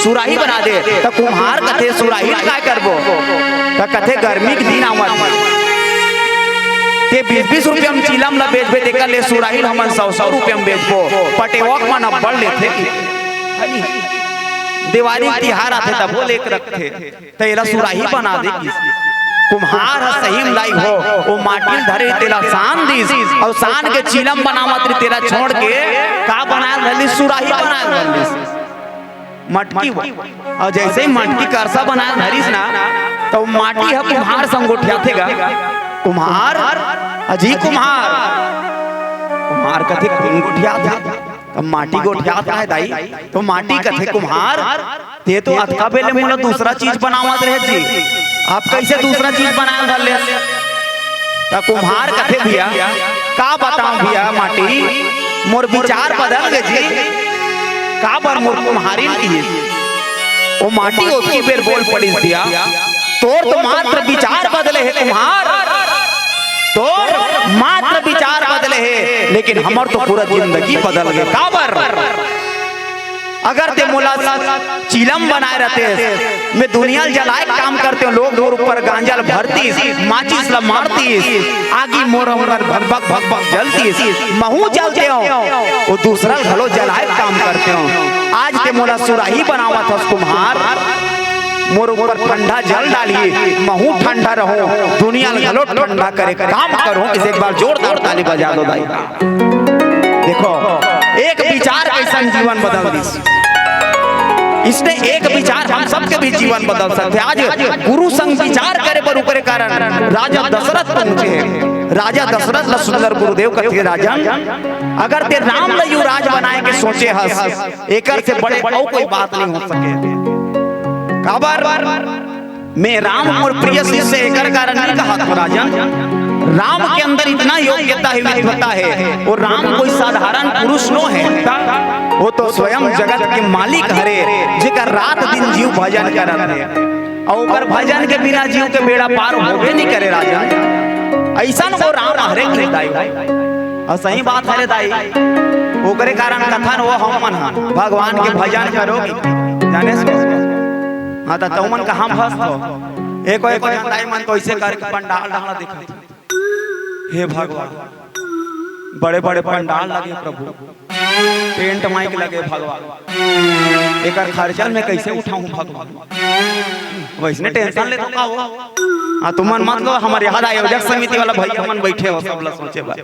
सुराही बना दे। त कुम्हार कथे, "सुराही ल काय करबो?" त कथे, "गर्मी के दिन आवत हे, तें बीस बीस रुपया म चिलम ल बेचबे, तेकर ले सुराही ल हमन सौ सौ रुपया म बेचबो, पटेवा के मन अब्बड़ लेथे।" देवारी तिहार आथे तभो लेके रखथे, त एला सुराही बना दे किस। कुम्हार ह सही म दाई हो, वो माटी ल धरे तेला सान दिस, अउ सान के चिलम बनावत रहिस तेला छोड़ के का बनाए ल धर लिस? सुराही बनाए ल धर लिस। मटकी वो। अउ जइसे ही मटकी करसा बनाए ल धरिस ना, त वो माटी ह कुम्हार संग गोठियाथे गा। "कुम्हार, अजी कुम्हार।" कुम्हार कथे, "कोन गोठियाथे?" त माटी गोठियात हे दाई, त माटी कथे, "कुम्हार, तें तो अतका बेर ले मोला दूसरा चीज बनावत रहे जी, अब कइसे दूसरा चीज बनाए ल धर ले?" त कुम्हार कथे, "भैया, का बतावं भैया माटी, मोर विचार बदल गे जी।" "काबर मोर कुम्हारिन?" किहिस। वो माटी ओतकी बेर बोल पड़िस, "भैया, तोर तो मात्र विचार बदले हे कुम्हार, तोर मात्र विचार बदले हे, लेकिन हमर तो पूरा जिंदगी बदल गे।" "काबर?" "अगर तें मोला चिलम बनाए रहतेस, मैं दुनिया ल जलाए के काम करतेंव, लोग मोर ऊपर गांजा ल भरतिस, माचिस ल मारतिस, आगी मोर अंदर भक भक भक भक जलतिस, महूं जलतेंव, वो दूसरा ल घलो जलाए के काम करतेंव। आज तें मोला सुराही बनावत हस कुम्हार, मोर ऊपर ठंडा जल डालही, महूं ठंडा रहूं, दुनिया ल घलो ठंडा करे के काम करहूं।" इसे एक बार जोरदार ताली बजा दो दाई। देखो, एक विचार कइसन जीवन बदल दिस। इसने एक विचार हम सबके भी जीवन बदल सकथे। आज गुरु संग विचार करे बर ओकरे कारण राजा दशरथ पहुंचे हे। राजा दशरथ ल सुंदर गुरुदेव कथे, "राजन, अगर तें राम ल युवराज बनाए के सोचे हस, एकर से बड़े अउ कोई बात नहीं हो सके।" काबर? मैं राम मोर प्रिय शिष्य, एकर कारण नहीं कहत हंव राजन। राम के अंदर इतना योग्यता हे, विद्वता हे, वो राम कोई साधारण पुरुष नो हे, वो तो स्वयं जगत के मालिक हरे, जेकर रात दिन जीव भजन करत हे, अउ ओकर भजन के बिना जीव के बेड़ा पार होबे नहीं करे राजन। अइसन वो राम हरे के दाई हो। अउ सही बात हरे दाई, ओकरे कारण कथन वो हम मन ह भगवान के भजन करो, जाने सो। हां, त तुमन कहां फंसथो? एको एको झन दाई मन तो अइसे करके पंडाल डाहर देखत हे। हे भगवान, बड़े बड़े पंडाल लगे प्रभु, टेंट माइक लगे भगवान, एकर खर्चा मैं कइसे उठाहूं भगवान? वइसने टेंशन लेथो का हो? हां, तुमन मत लो, हमर इहां आयोजक समिति वाला भइया मन बइठे हो, सब ला सोचे बर।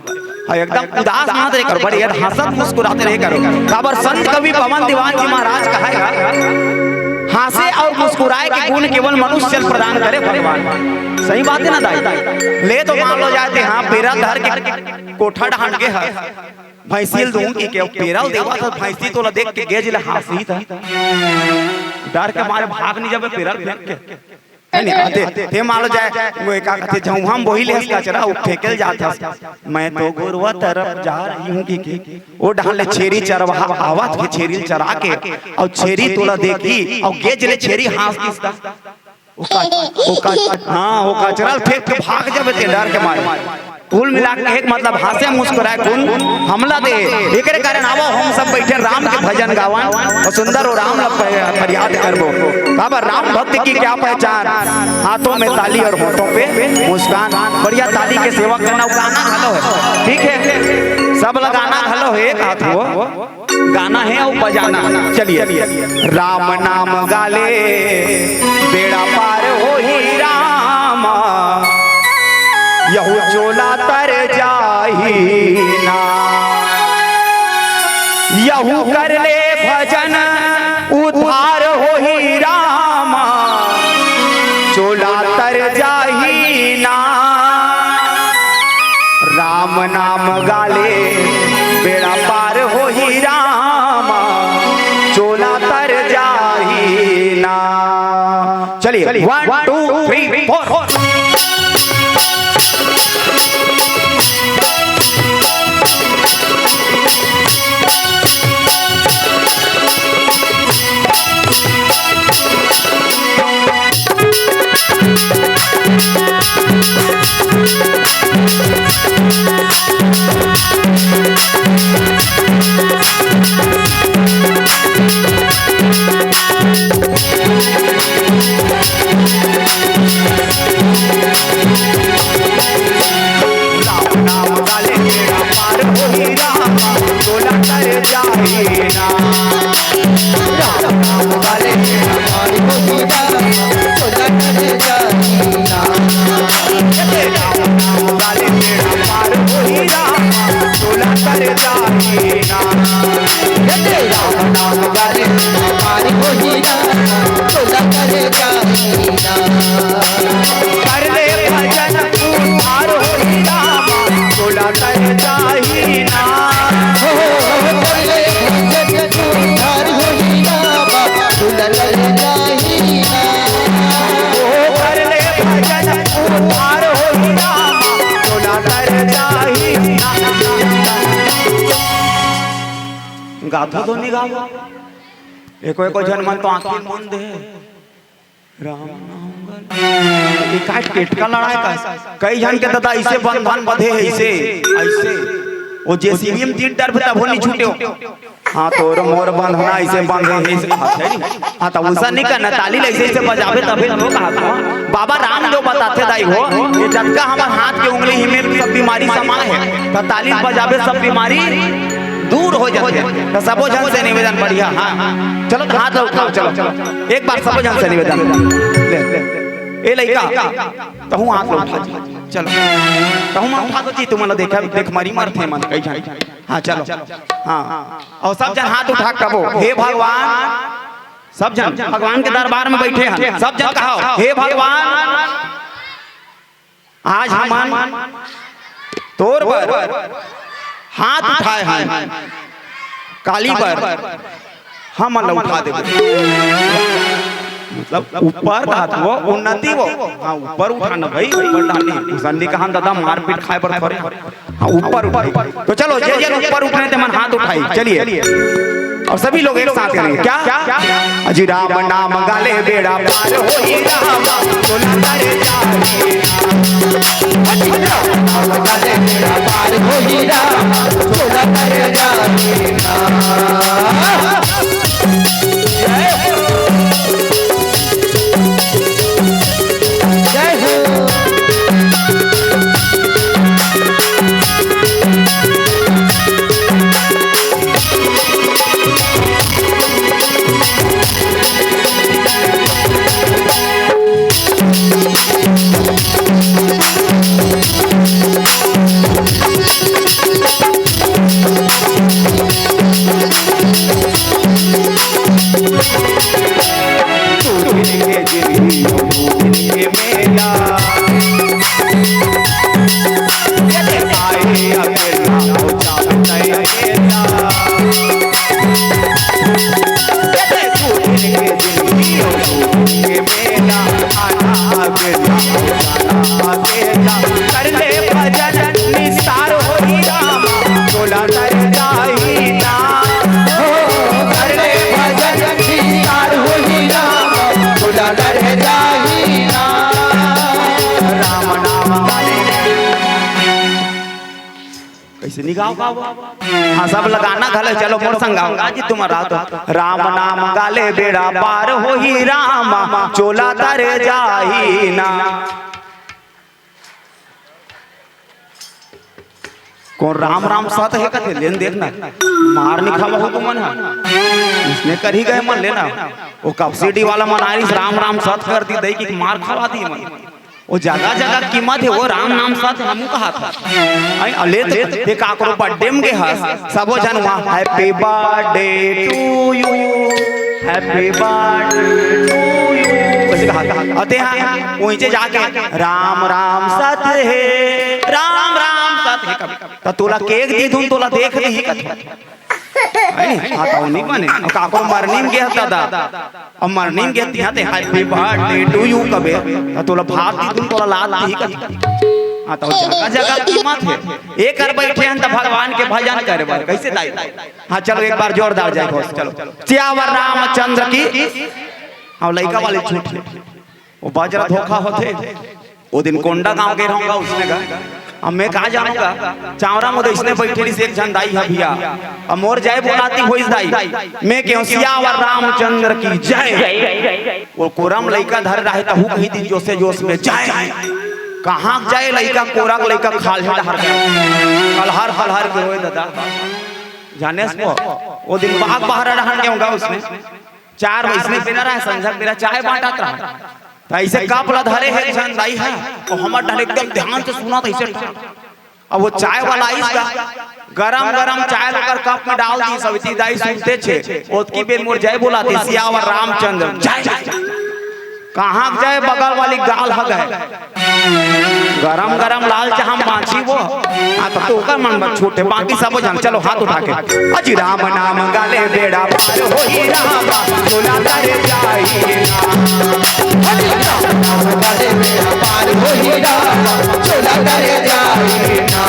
हां, एकदम उदास मत रहे करो, बड़े यार हंसत मुस्कुराते रहे करो। काबर संत कवि पवन दीवान जी महाराज कहे हे, "हांसे अउ मुस्कुराए के गुन केवल मनुष्य ल प्रदान करे भगवान।" सही बात हे ना दाई? ले तो मान लो जाए तें हां, बेरा धर के कोठा डाहर गे हस, भैंसी ल दूं कि के पेरा ल देवा, त भैंसी तोला देख के गेज ले हाँसही त। डर के मारे भाग नहीं जाबे पेरा ल फेंक के। है नहीं? आते, ते मान लो जाए, वो का कहते, जहुआ म बोही ले हस कचरा, वो फेंके ल जात हस। मैं तो गोरवा तरफ जा रही हूँ कि के, वो डहर ले छेरी चरवाहा आवत हे, छेरी ल चरा के, अउ छेरी तोला देखही, अउ गेज ले छेरी हाँस दिस त। वो का-, वो का-, हाँ, वो कचरा ल फेंक के भाग जाबे ते डर के मारे। कुल मिला के एक मतलब हँसे मुस्कुराए कुल हमला दे। एकरे कारण आवो हम सब बैठे राम के भजन गावन अउ सुंदर ओ राम ल प-, फरियाद करबो। काबर राम भक्त की क्या पहचान, हाथों में ताली और होठों पे मुस्कान। बढ़िया ताली के सेवा करना, वो गाना घलो हे, ठीक हे, सब ल गाना घलो हे, एक हाथ हो। गाना हे अउ बजाना। चलिए। राम नाम गाले बेड़ा पार होही राम, यहू चोला तर जाही ना। यहू कर ले भजन उद्धार होही राम, चोला तर जाही ना। राम नाम गाले बेड़ा पार होही राम, चोला तर जाही ना। चलिए, वन, टू, थ्री, फोर। राम नाम वाले बेड़ा पार होही राम, चोला तर जाही ना। राम नाम वाले बेड़ा पार होही राम, चोला तर जाही ना। राम नाम वाले बेड़ा पार होही राम, चोला तर जाही ना। राम नाम वाले बेड़ा पार होही राम, चोला तर जाही ना। कर ले भजन उद्धार होही राम, चोला तर जाही ना। हो, कर ले भजन उद्धार होही राम, चोला तर जाही ना। हो, कर ले भजन उद्धार होही राम, चोला तर जाही ना। गाथो तो नहीं गाओ। एको, एको झन मन तो आंखी मूंद दे। राम नाम। ये का टेटका लड़ाए का? कई झन के दादा ऐसे बंधन बंधे हे, ऐसे, ऐसे। वो जेसीबी में तीन टार पे तभो नहीं छूटे हो। हाँ, तोर मोर बंधना ऐसे बंधे हे, ऐसे। हाँ, तो उसन नहीं करना, ताली ऐसे, ऐसे बजाबे तभे लोग हाथ में। बाबा राम जो बताथे दाई हो, ये जतका हमर हाथ के उंगली ही में सब बीमारी समा हे, तो ताली बजाबे सब बीमारी दूर हो जाथे। तो सबो झन से निवेदन बढ़िया, हाँ। चलो तो हाथ ला उठाओ, चलो। एक बार सबो झन से निवेदन। ले, ले। ए लइका, तहूँ हाथ ला उठा। चलो। तहूँ मन उठा दो जी, तुमन ला देखा, देख मरी मरथे मन, कई झन। हाँ, चलो। हाँ। अउ सब झन हाथ उठा कबो, "हे भगवान", सब झन भगवान के दरबार में बैठे हन, सब झन कहो, "हे भगवान, आज हमन तोर बर हाथ उठाए हन, काली बर हमन ला उठा देबे।" मतलब ऊपर हाथ वो उन्नति वो, हाँ, ऊपर उठाना भाई, ऊपर डालनी। उसन नहीं कहन दादा, मारपीट खाए बर थोड़े। हाँ, ऊपर उठाई। तो चलो, जे जे ऊपर उठ रहे थे, मन हाथ उठाई। चलिए, और सभी लोग एक साथ करेंगे। क्या? अजी राम नाम गाले बेड़ा पार होई राम, चोला तर जाई। अजी राम नाम गाले बेड़ा पार होई राम, चोला तर जाई। जय हो। जय हो। इतनी गाँव गाँव। हाँ, सब लगाना घले, चलो मोर संग गाँव। आज तुम रात राम नाम गाले बेड़ा पार होही राम, चोला तर जाही ना। कौन राम राम सत हे कथे, लेन देख ना, मार नहीं खावा हो तुमन हा। इसने कर ही गए मन लेना। वो कब्सिडी वाला मन आइस, राम राम सत कर दी, दई की मार खवा दी मन। वो जगह जगह कीमत हे, वो राम नाम सत हमू कहा था। आई, अले ते, ते काकरो बर्थडे में गे हस, सबो झन वहाँ, "Happy birthday to you, happy birthday to you।" कइसे कहा था? अते हाँ, वहीं से जाके, "राम राम सत हे, राम राम सत हे।" कब? त तोला केक दी दूँ, तोला देख दी कथे। है नी? हाँ, तो नहीं बने। और काकरो मरनी में गया दादा। अब मरनी में गया तिहाँ ते "Happy birthday to you" कबे। तो तोला भात दी दूँ, तोला लात दी कथे। हाँ, तो जगह जगह कीमत हे। एक कर बैठे हैं तो भगवान के भजन करे बर। कैसे दाई? हाँ, चलो एक बार जोरदार जय घोष, चलो। सियावर रामचंद्र की। हाँ, लइका वाली छूट हे। वो बजरा धोखा होथे। वो दिन कोंडागांव गे रहूँगा, उसने कहा, "अब मैं कहाँ जानूँगा?" चावरा मोदे इसने बैठे रहिस एक झन दाई ह भैया। अब मोर जय बोलाती होइस दाई। मैं केहेंव, "सियावर रामचंद्र की जय।" वो कोरा म लइका धरे रहे, तहू कहि दिस जोशे जोश में, "जय।" कहाँ जय, लइका कोरा के लइका खाल्हे डहर गए। कलहर कलहर के होय दादा। जानेस वो, वो दिन बाग बहरा डहर गेहूँगा उसने। चार बजे इसने बेरा रहा, संझा के बेरा चाय बांटत रहा। त ऐसे कप ला धरे हे एक झन दाई ह, अउ हमर डहर एकदम ध्यान से सुनत हे ऐसे। अब वो चाय वाला आइस गा, गरम गरम चाय ला ओकर कप में डाल दिस, सविती दाई सुनते छे, ओतकी बेर मोर जय बोलाते, "सियावर रामचंद्र जय।" कहाँ के जय, बगल वाली गाल ह गए। गरम गरम लाल चाहा म बाँची वो। हाँ, तो तोकर मन बर छूट हे, बाकी सबो झन चलो हाथ उठा के। अजी राम नाम गाले बेड़ा पार होही राम, चोला तर जाही ना। अजी राम नाम गाले बेड़ा पार होही राम, चोला तर जाही ना।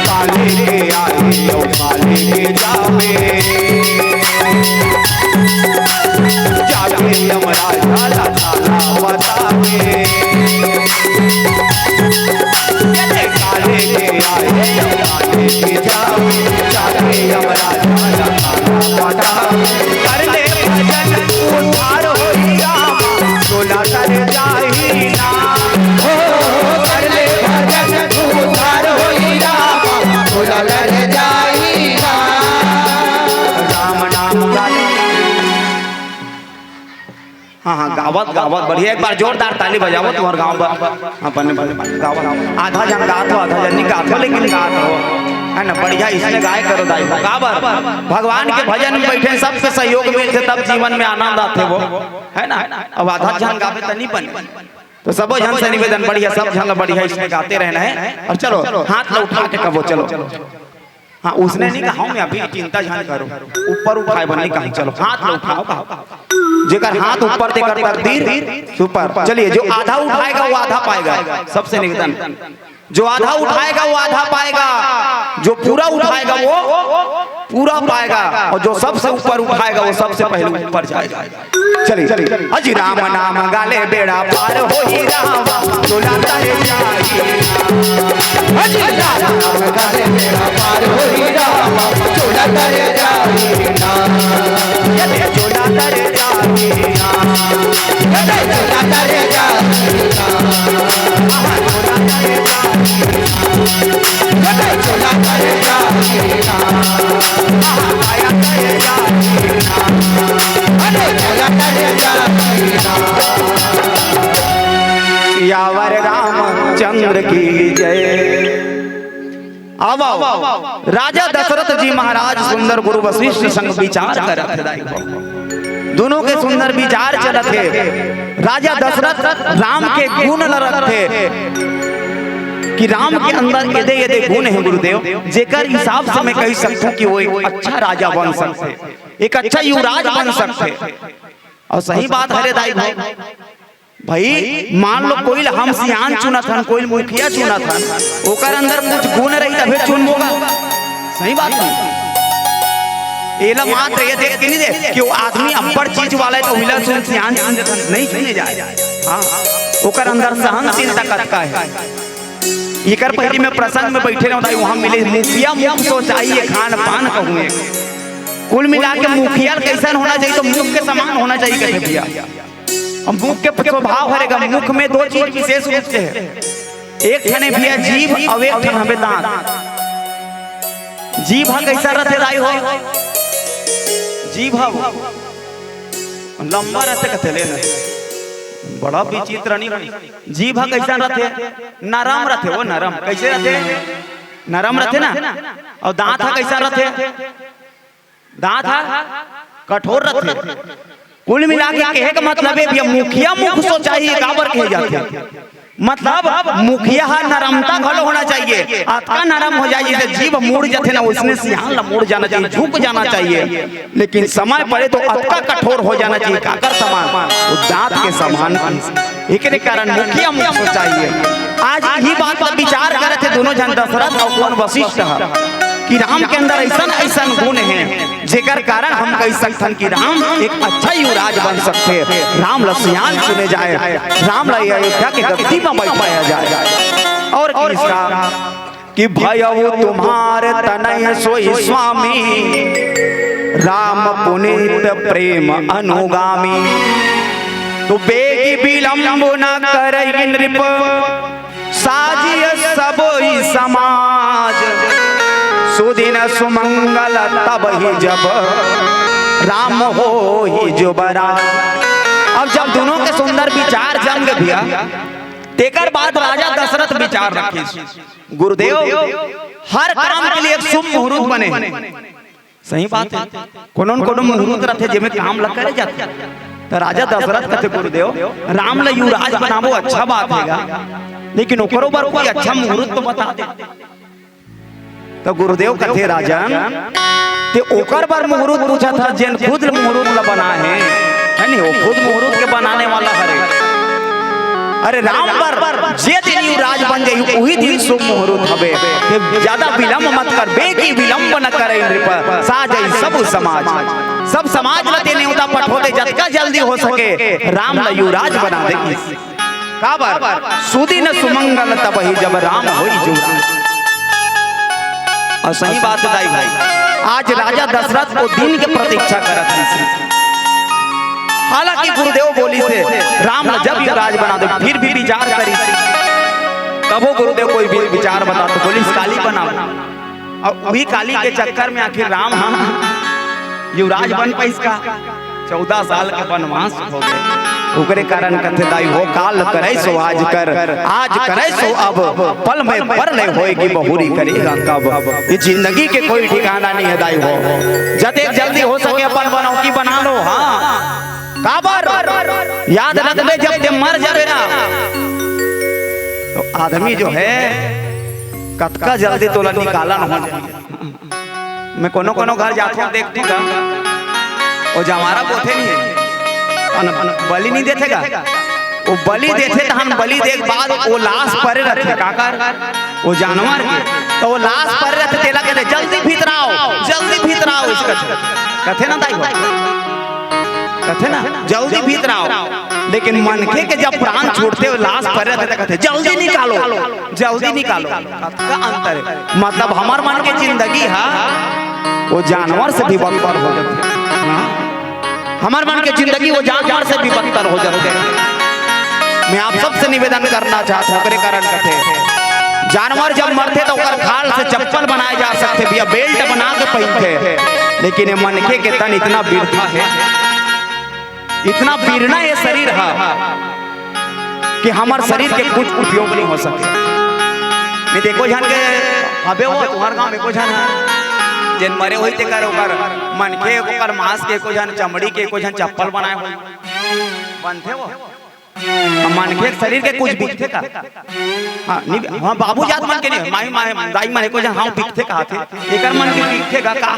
काले के आए अउ काले के जावे, जावे यमराज ला ताला बतावे। काले के आए अउ काले के जावे, जावे यमराज ला ताला बतावे। कर ले भजन उद्धार होई राम, चोला तर जाही ना। हो, कर ले भजन उद्धार होई राम, चोला तर जाही ना। राम नाम गाले। हाँ, हाँ, गावत, गावत, बढ़िया, एक बार जोरदार ताली बजावो तुम्हारे गाँव पर। हाँ, बने, बने, बने, गावत। आधा झन गात हो, आधा झन नहीं गात हो, लेकिन गात हो। है ना, बढ़िया, इसने गाय करो दाई। काबर? भगवान के भजन में बैठे, सबके सहयोग मिलथे, तब जीवन में आनंद आथे वो। है ना? अब आधा झन गावे त नहीं बने। तो सबो झन से निवेदन, बढ़िया, सब झन ला बढ़िया इसने गाते रहना है। और चलो, हाथ ला उठा के कबो, चलो। हाँ, उसने नहीं कहा, मैं अभी चिंता झन करो, ऊपर उठाए बर नहीं कहा, चलो, हाथ ला उठाओ, कहा। जेकर हाथ ऊपर, तेकर तकदीर सुपर। चलिए, जो आधा उठाएगा, वो आधा पाएगा। सबसे निवेदन, जो आधा उठाएगा, वो आधा पाएगा, जो पूरा उठाएगा, वो पूरा पाएगा, और जो सबसे ऊपर उठाएगा, वो सबसे पहले ऊपर जाएगा। चलिए, चलिए। अजी राम नाम गाले बेड़ा पार होई राम, चोला तर जाही। अजी राम नाम गाले बेड़ा पार होई राम, चोला तर जाही ना। ये चोला तर जाही ना। ये चोला तर जाही ना। आहा, चोला तर जाही ना। ये चोला तर जाही ना। आहा, आया तर जाही ना। सियावर रामचंद्र की जय। आओ, आओ। राजा दशरथ जी महाराज सुंदर गुरु वशिष्ठ संग विचार करत हे। दोनों के सुंदर विचार चलत हे। राजा दशरथ राम के गुण ल रखथे। कि राम के अंदर एदे एदे गुण हे गुरुदेव, जेकर हिसाब से मैं कहि सकथंव कि वो एक अच्छा राजा बन सकथे, एक अच्छा युवराज बन सकथे। अउ सही बात हरे दाई भाई। भाई, मान लो कोई ल हम सियान चुनत हन, कोई ल मुखिया चुनत हन, ओकर अंदर कुछ गुण रही तभे चुनबो गा। सही बात नहीं। एला मात्र ये देख के नहीं दे कि वो आदमी अब्बड़ चीज वाला हे त ओला चुन, सियान चुन देथन, नहीं चुने जाय। हाँ, ओकर अंदर सहनशीलता कतका हे। एकर पहिली मैं प्रसंग में बइठे रहेंव दाई, उहाँ मिले, मुखिया मुख सोचाही, ये खान पान कहूँ एक। कुल मिला के मुखिया कइसन होना चाहिए, त मुख के समान होना चाहिए कथे भैया। अब मुख के स्वभाव हरे गा, मुख में दो चीज विशेष रूप से हे। एक ठन हे भैया जीभ, अउ एक ठन हवे दांत। जीभ ह कइसन रथे दाई हो? जीभ ह लंबा रथे कथे ले ना। बड़ा विचित्र नहीं। जीभ ह कइसन रथे? नरम रथे वो, नरम। कइसे रथे? नरम रथे ना। अउ दांत ह कइसन रथे? दांत ह कठोर रथे। कुल मिला के कहे के मतलब हे भैया, मुखिया मुख सोचाही काबर कहे जाथे? मतलब मुखिया ह नरमता घलो होना चाहिए। अतका नरम हो जाए, जइसे जीभ मुड़ जाथे ना, ओइसने सियान ला मुड़ जाना चाहिए, झुक जाना चाहिए। लेकिन समय पड़े तो अतका कठोर हो जाना चाहिए, काकर समान? वो दांत के समान। एकरे कारण मुखिया मुख सोचाही। आज इही बात पर विचार करत हे दोनों झन दशरथ अउ कोन वशिष्ठ ह कि राम के अंदर अइसन अइसन गुण हे जेकर कारण हम कहि सकथन कि राम एक अच्छा युवराज बन सकथे। राम ल सियान चुने जाय, राम ल ये अयोध्या के गद्दी म बइठाय जाय। अउ किसका कि भयउ तुम्हार तनय सोई स्वामी, राम पुनीत प्रेम अनुगामी। तो बेगी विलंब न करइ नृप, साजिय सबोई समाज। सुदिन सुमंगल तब ही जब, राम होई जुबराज। अब जब दोनों के सुंदर विचार जम गे भैया, तेकर बाद राजा दशरथ विचार रखिस। गुरुदेव, हर काम के लिए एक शुभ मुहूर्त बने। सही बात हे, कोनो न कोनो मुहूर्त रथे, जेमे काम ल करे जाथे। त राजा दशरथ कथे, गुरुदेव, राम ल युवराज बनाबो, अच्छा बात हे गा, लेकिन ओकरो बर कोई अच्छा मुहूर्त तो बता दे। त गुरुदेव कथे, राजन, ते ओकर बर मुहूर्त पूछत हस, जेन खुद मुहूर्त ल बनाय हे, हे नहीं, वो खुद मुहूर्त के बनाने वाला हरे। अरे राम बर जे दिन युवराज बन जाही, उही दिन शुभ मुहूर्त हवे। ते ज्यादा विलंब मत कर, बेगी विलंब न करइ नृप, साजइ सब समाज। सब समाज ल ते नेवता पठो दे, जतका जल्दी हो सके राम ल युवराज बना दे। काबर? सुदिन सुमंगल तब ही जब राम होई जुबराज। अउ सही बात हे दाई भाई, आज राजा दशरथ ओ दिन के प्रतीक्षा करत रहिस हे। हालांकि गुरुदेव बोलिस हे, राम ल जब युवराज बना दे, फिर भी विचार करिस हे। तभो गुरुदेव कोई भी विचार बता तो बोलिस, काली बनाओ। अउ उही काली के चक्कर में आखिर राम ह युवराज बन पाइस का? चौदह साल के वनवास हो गे। ओकरे कारण कथे दाई हो, काल करे सो आज कर, आज करे सो अब, पल में परलय होय कि बहुरी करेगा कब। ये जिंदगी के कोई ठिकाना नहीं हे दाई हो। जतेक जल्दी हो सके अपन बनौकी बना लो। हाँ, काबर? याद रखबे, जब ते मर जाबे ना, तो आदमी जो हे, कतका जल्दी तोला निकालन हो जाही। मैं कोनो कोनो घर जाथों, देखथों गा, ओ जंवारा बोथे नहीं, अन बलि नहीं देथे गा। ओ बलि देथे तहन बलि दे के बाद ओ लाश परे रथे, काकर? ओ जानवर के। त ओ लाश परे रथे, तेला कथे, "जल्दी भीतर आओ, जल्दी भीतर आओ," अइसे कथे। कथे ना दाई हो? कथे ना, "जल्दी भीतर आओ।" लेकिन मनखे के जब प्राण छूटथे, ओ लाश परे रथे, त कथे, "जल्दी निकालो, जल्दी निकालो।" कतका अंतर हे। मतलब हमर मन के जिंदगी ह ओ जानवर से भी बदतर हो जाथे। हाँ? हमर मन के जिंदगी ओ जानवर से भी बदतर हो जाथे। मैं आप सबसे निवेदन करना चाहत हूँ, ओकरे कारण कथे, जानवर जब मरथे त ओकर खाल से चप्पल बनाए जा सकथे भैया, बेल्ट बना के पहिनथे, लेकिन ये मनखे के तन इतना बिरथा हे, इतना बिरना ये शरीर ह कि हमर शरीर के कुछ उपयोग नहीं हो सके। नहीं त एको झन के हबे हो, तुम्हर गाँव में एको झन हे, जेन मरे होही तेकर ओकर मनखे, ओकर मांस के एको झन, चमड़ी के एको झन चप्पल बनाए होही, बनथे वो। अब मनखे के शरीर के कुछ बिकथे का? हाँ, नहीं, हाँ, बाबू जात मन के नहीं, माई, माई, दाई मन एको झन हाँ बिकथे कहाथे, एकर मन के बिकथे का, का?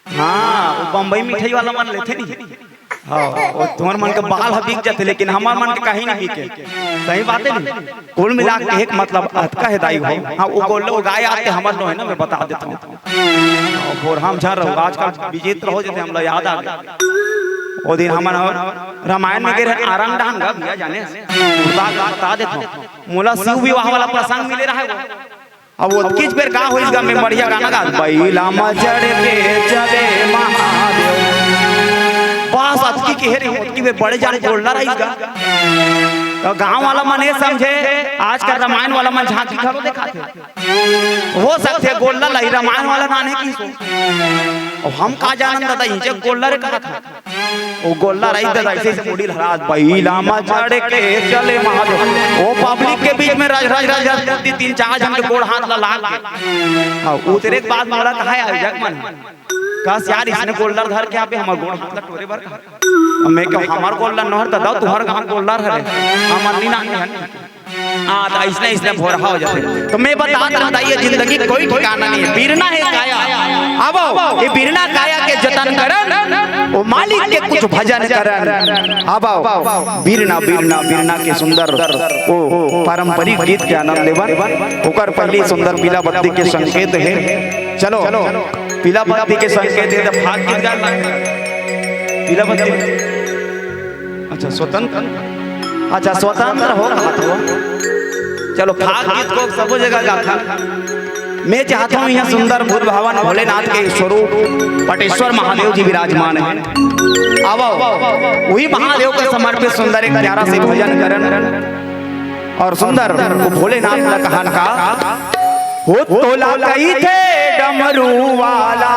हाँ, वो बम्बई मिठाई वाला मन लेथे नहीं। हाँ, वो तुम्हर मन के बाल ह बिक जाथे, लेकिन हमर मन के कहीं नहीं बिके। सही बात है नहीं? कुल मिला के एक मतलब अतका हे दाई हो। हाँ, वो गोल्ला, वो गाय आते हमर नो है ना, मैं बता देता हूँ। और हम झन रहो, आजकल विचित्र हो जाते, हमला याद आ गया। वो दिन हमन रामायण में गे रहे, आरंग डाहन गा भैया जाने। बता, बता देता हूँ। मोला शिव विवाह वाला प्रसंग मिले रहा है वो। अब ओतकीच बेर का होइस गा, मैं बढ़िया गाना गा, "बइला म चढ़ के चले महादेव।" बस अतकी के हे रे, ओतकी बेर बड़े जान गोल्लर आइस गा। तो गांव वाला मन ये समझे, आजकल रामायण वाला मन झांकी घलो देखाथे। हो सकथे गोल्लर ला ही रामायण वाला नाने की सो। अब हम का जानन दादा, इजे गोल्लर कहा था। वो गोल्लर आइस दादा, ऐसे, ऐसे मुड़ी लहरात, "बइला म चढ़ के चले महादेव।" वो पब्लिक के बीच में रज, रज, रज, रज, तीन चार झन के गोड़ हाथ ला लाग के। हाँ, उतरे के बाद मोला कहा है, "जग मन, कस यार, इसने गोल्लर धर के आपे हमर गोड़ हाथ ला टोरे बर कहा।" मैं कहा, "हमर गोल्लर नोहर दादा, तुहर कहाँ गोल्लर हरे? हमर नी नानी हन।" हाँ, त अइसने, अइसने भोरहा हो जाथे। तो मैं बतात रहा था, ये जिंदगी कोई ठिकाना नहीं है। बिरना है काया। अब आओ, ये बिरना काया के जतन करन, वो मालिक के कुछ भजन करन। अब आओ, बिरना, बिरना, बिरना के सुंदर वो पारंपरिक गीत के आनंद लेवन। ओकर पहली सुंदर पीला बत्ती के संकेत है। चलो, पीला बत्ती के संकेत है, तो फाग गीत गा ला। पीला बत्ती। अच्छा, स्वतंत्र, अच्छा, स्वतंत्र हो, कहा तो। चलो, फाग गीत को सबो जगह गाथा। मैं चाहता हूँ, यहाँ सुंदर भूत भवन भोलेनाथ के स्वरूप पटेश्वर महादेव जी विराजमान है। आवो, वही महादेव को समर्पित सुंदर एक प्यारा से भजन करन और सुंदर वो भोलेनाथ का कहान का। हो तोला कहिथे डमरू वाला,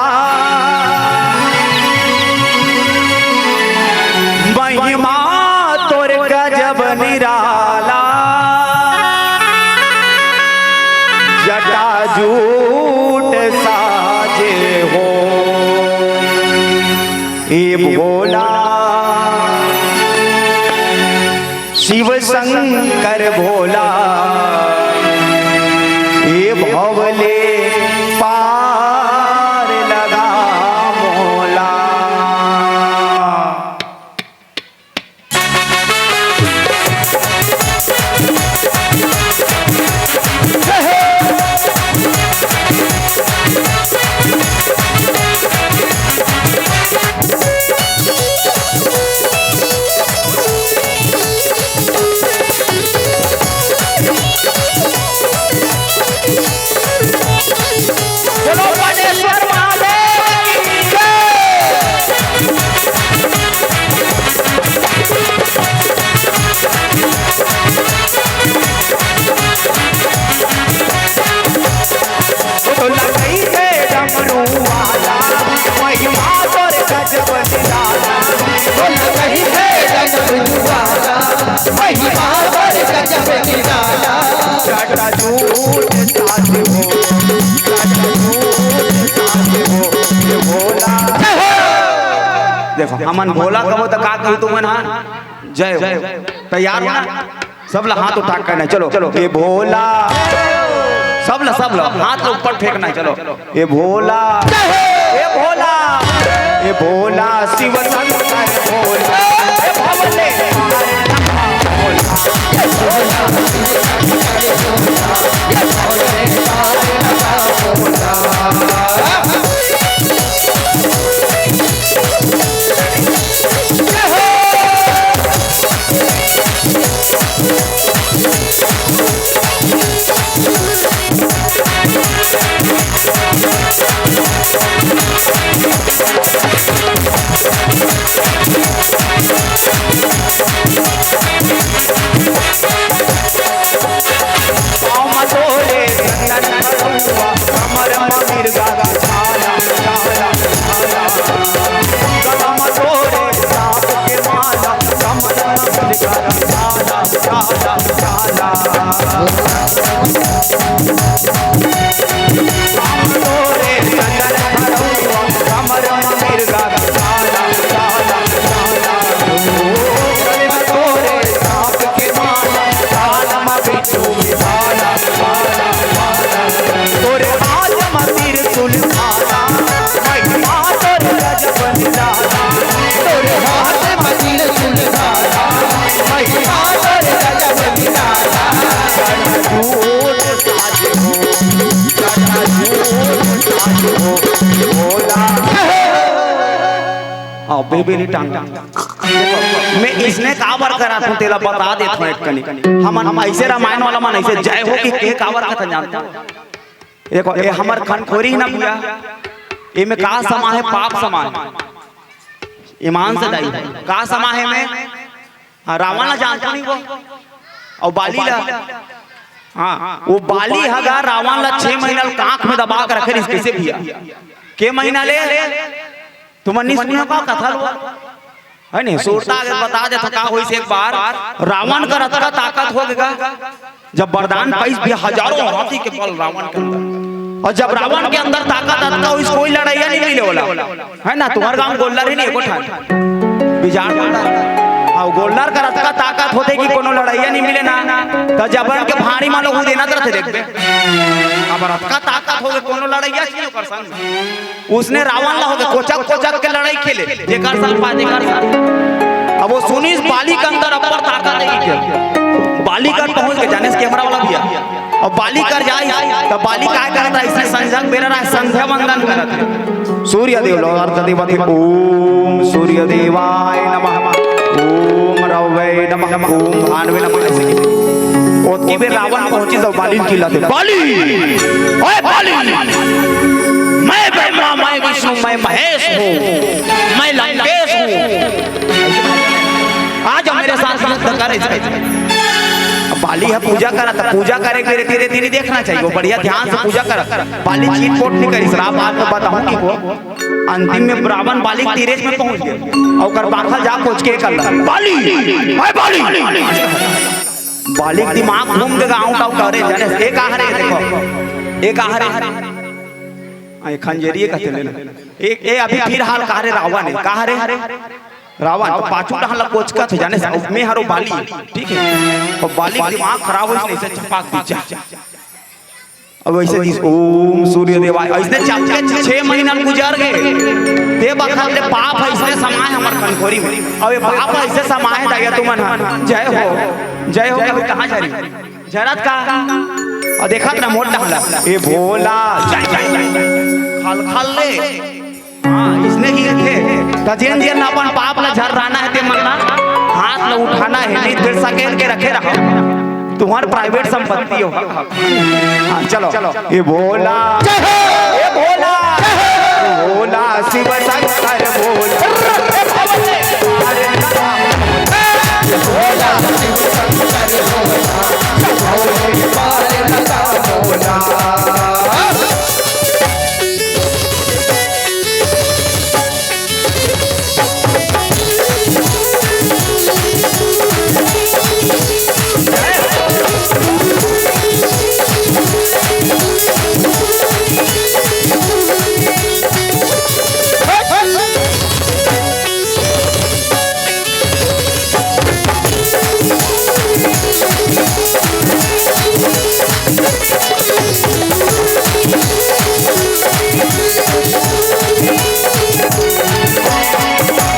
महिमा तोर गजब निराला। जटाजूट साजे हो ए भोला, शिव शंकर भोला, ए भवले पार लगा मोला। बोलो बागेश्वर महादेव की जय। तो लगई से डमरू वाला, महिमा तोर गजब निराला। तो लगई से डमरू वाला, महिमा तोर गजब निराला। जटाजूट साजे हो, जटाजूट साजे हो, ए भोला। जय हो। देखो, हमन भोला कहो तो का कहू तुमन, हाँ? जय हो। तैयार हो ना? सब ला हाथ उठा के कहना, चलो, चलो। ए भोला, सब ला, सब ला हाथ ला ऊपर फेंकना है, चलो। ए भोला, ए भोला, ए भोला, शिव शंकर भोला, ए भवले। पाँव म तोरे चंदन कड़ुआ, कमर म मिर्गा के छाला, छाला, छाला। गला म तोरे सांप के माला, कमर म मिर्गा के छाला, छाला, छाला। पाँव म तोरे चंदन कड़ुआ, कमर म मिर्गा बेबेरी टांग। मैं इसने काबर करत हूँ, तेला बता देत हूँ एक कनी। हमन ऐसे रामायण वाला मन ऐसे जय हो कि के काबर कथा जानता। देखो, ये हमर खनखोरी ना भैया, एमे का समा है? पाप समा है। ईमान से दाई, का समा है में? हाँ, रावण ला जानता नहीं वो। और बाली ला, हाँ, वो बाली हगा रावण ला छह महीना ले कांख में दबा के रखे रहिस, कैसे भैया? के महीना ले? तुमन नहीं सुने का कथा लो? है नहीं, सुरता के बता देत हँव का होइस एक बार। रावण कर अतका ताकत हो गया, जब वरदान पाइस भी हजारों हाथी के बल रावण के अंदर। और जब रावण के अंदर ताकत अतका होइस, कोई लड़ैया नहीं मिले वाला। है ना, तुम्हर गाँव गोल्लर ही नहीं, एको ठन। बिजाड़ गोल्लर। हाँ, गोल्लर कर अतका ताकत होथे कि कोनो लड़ैया नहीं मिले ना। तो जबरन के भारी मानो हूँ देना तरह से देखबे। अब अतका ताकत हो गए, कोनो लड़ैया नहीं ओकर संग। उसने रावण ला होके कोचक कोचक के लड़ाई खेले, जेकर साथ पाए तेकर साथ। अब वो सुनिस बाली के अंदर अब्बड़ ताकत है के। बाली कर पहुंच के, जानेस कैमरा वाला भैया। अब बाली कर जाइस, तब बाली काय करत रहा? इसने संझा के बेरा रहा, संध्या वंदन करत रहा। सूर्य देव लो अर्घ देवत हे, ओम सूर्य देवाय नमः, ओम रवै नमः, ओम भानवे नमः। ऐसे की ओतकी बेर रावण पहुंचिस तो बाली ल चिल्लाथे, बाली, ओए बाली, मैं ब्रह्मा, मैं विष्णु, मैं महेश हूँ, मैं लंकेश हूँ। आ जाओ मेरे साथ युद्ध कर। अब बाली है पूजा करत, पूजा करे के रीति रीति नहीं देखना चाहिए, वो बढ़िया ध्यान से पूजा करत। बाली चीट पोट नहीं करिस, राम आज तो बताऊंगी वो। अंतिम में रावण बाली के तीरेच में पहुंच गए और ओकर बाखल जा खोज के कर ला। बाली, हाय बाली। बाली के दिमाग घूम के गाँव का करे, जाने ए का हरे, देखो, ए का हरे। हाँ, ये खंजरिए का चले ना। ए, ए अभी फिर हाल का हरे, रावण है, का हरे? रावण तो पाछू डहन ला कोचकत हे, जाने से, में हरो बाली, ठीक है? और बाली के दिमाग खराब होइस, नहीं से छपाक दी जा। अब वैसे जिस ओम सूर्य देवाय, ऐसने चपके छह महीना गुजर गए। ते बखत ले पाप ऐसने समाए हमर खनखोरी में। अब ये पाप ऐसे समाए दाई तुमन ह। जय हो, जय हो, अभी कहाँ जा रही? जरत का? और देखत ना मोट डहला। ए भोला, जय, जय, जय। खल खल ले। हाँ, इसने ही रखे। त जेन जेन अपन पाप ला झर्राना हे, ते मन ला हाथ ला उठाना हे, नहीं फिर सकेल के रखे रहो। तुम्हार प्राइवेट संपत्ति हो। हाँ, चलो। ये भोला, जय हो। ये भोला, जय हो। भोला शिव शंकर भोला। भोला शिव शंकर भोला। भोला।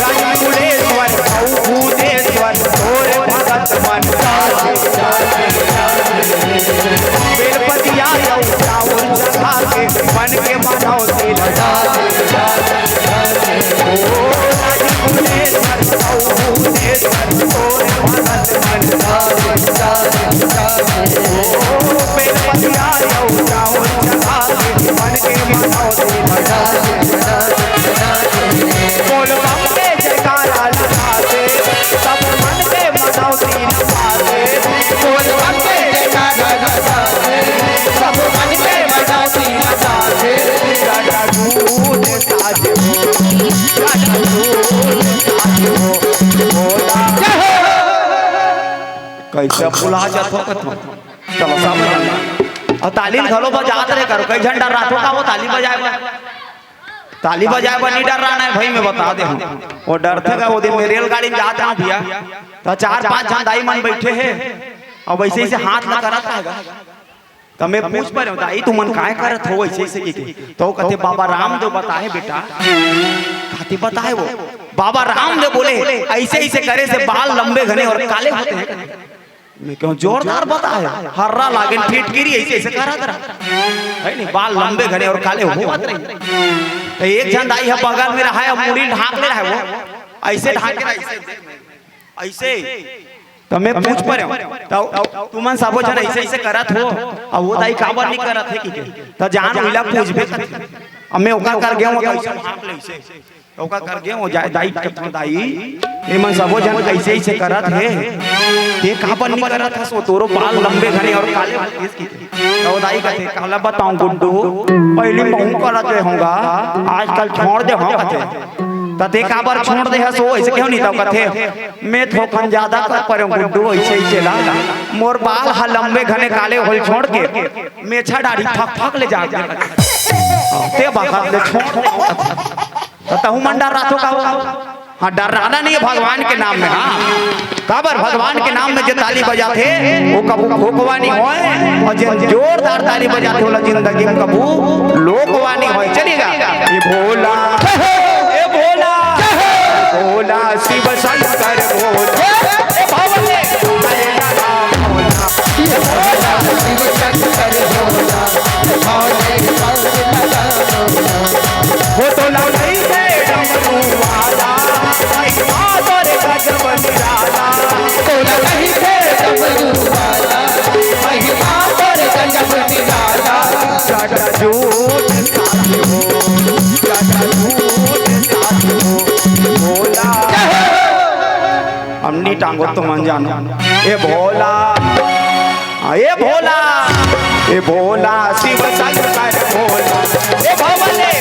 राजकुलेश्वर अउ भूतेश्वर तोर भगत मन। बेलपतिया अउ चाउर चढ़ा के मन के मनौती लगा। ओ राजकुलेश्वर अउ भूतेश्वर तोर भगत मन। ओ बेलपतिया अउ चाउर चढ़ा के मन के मनौती लगा। बोल बम के जयकारा लगा दे, सब मन के मनौती लगा दे। बोल बम के जयकारा लगा दे, सब मन के मनौती लगा दे। राजा दूध साज हो, राजा दूध साज हो, भोला। जय हो। कैसे भुला जात हो कथो? चलो सब। और ताली घलो बजात रहे करो, कई झन डर्रात हो का वो ताली बजाए बर? ताली बजाए बर नहीं डर्राना हे भाई, मैं बता दे हूँ। वो डरथे का, वो दिन में रेलगाड़ी में जात रहा हूँ भैया, तो चार पांच झन दाई मन बैठे हे और वैसे ऐसे हाथ ला करत रहे। तो मैं पूछ पा रहा हूँ, दाई तुमन काय करत हो ऐसे ऐसे की? तो कहते, बाबा रामदेव बताए बेटा। कहते बताए वो, बाबा रामदेव बोले ऐसे ऐसे करे से बाल लंबे घने और काले होते हैं। मैं कहूँ जोरदार बताए, हर्रा लागेन फिटकिरी ऐसे ऐसे करत रहा। है नहीं, बाल लंबे घने और काले होवत रही। तो एक झन दाई ह बगल में रहा है, मुड़ी ढांक ले रहा है वो। अइसे ढांके रहिस, अइसे। त मैं पूछ परेंव, त तुमन सबो झन अइसे अइसे करत हो, अउ वो दाई काबर नइ करत हे कहिके। त जान उहिला पूछबे करथे। अब मैं ओकर कर गेंव, त अइसे ढांक ले अइसे। त ओकर कर गेंव, ओ जा-, दाई कथंव, दाई, एमन सबो झन अइसे अइसे करत हे, तें काबर नइ करत हस? वो तोरो बाल लंबे घने अउ काले होतिस कहिके। त वो दाई कथे, काला बतांव गुड्डू, पहिली महूं करत रेहेंव गा, आजकल छोंड़ दे हंव कथे। त तें काबर छोंड़ दे हस ओ, अइसे कहेंव नहीं त कथे, मैं थोकन जादा कर परेंव गुड्डू, अइसे अइसे ला। मोर बाल ह लंबे घने काले होल छोंड़ के, मेछा दाढ़ी फक फक ले जात हे। तें बखत ले छोंड़ दे। त तहूं मन डर्राथो का वो? हाँ, डर्राना नहीं हे भगवान के नाम में, हाँ। काबर भगवान के नाम में जे ताली बजाथे, वो कभू खोकवा नइ होय, अउ जे जोरदार ताली बजाथे, ओला जिंदगी में कभू लोकवा नइ होय। चलिएगा, ए भोला, ए भोला, भोला शिव शंकर भोला, ए भोले, हरे राम भोला। वो तो लड़ाई है डमरू वाला, महिमा तोर गजब निराला। वो लड़ाई है डमरू वाला, महिमा तोर गजब निराला। जटा जूट साथ हो, जटा जूट साथ हो, भोला। हमनी टांगो तुमन जानो, ए भोला। हाँ, ए भोला, ए भोला, शिव शंकर भोला, ए भोले,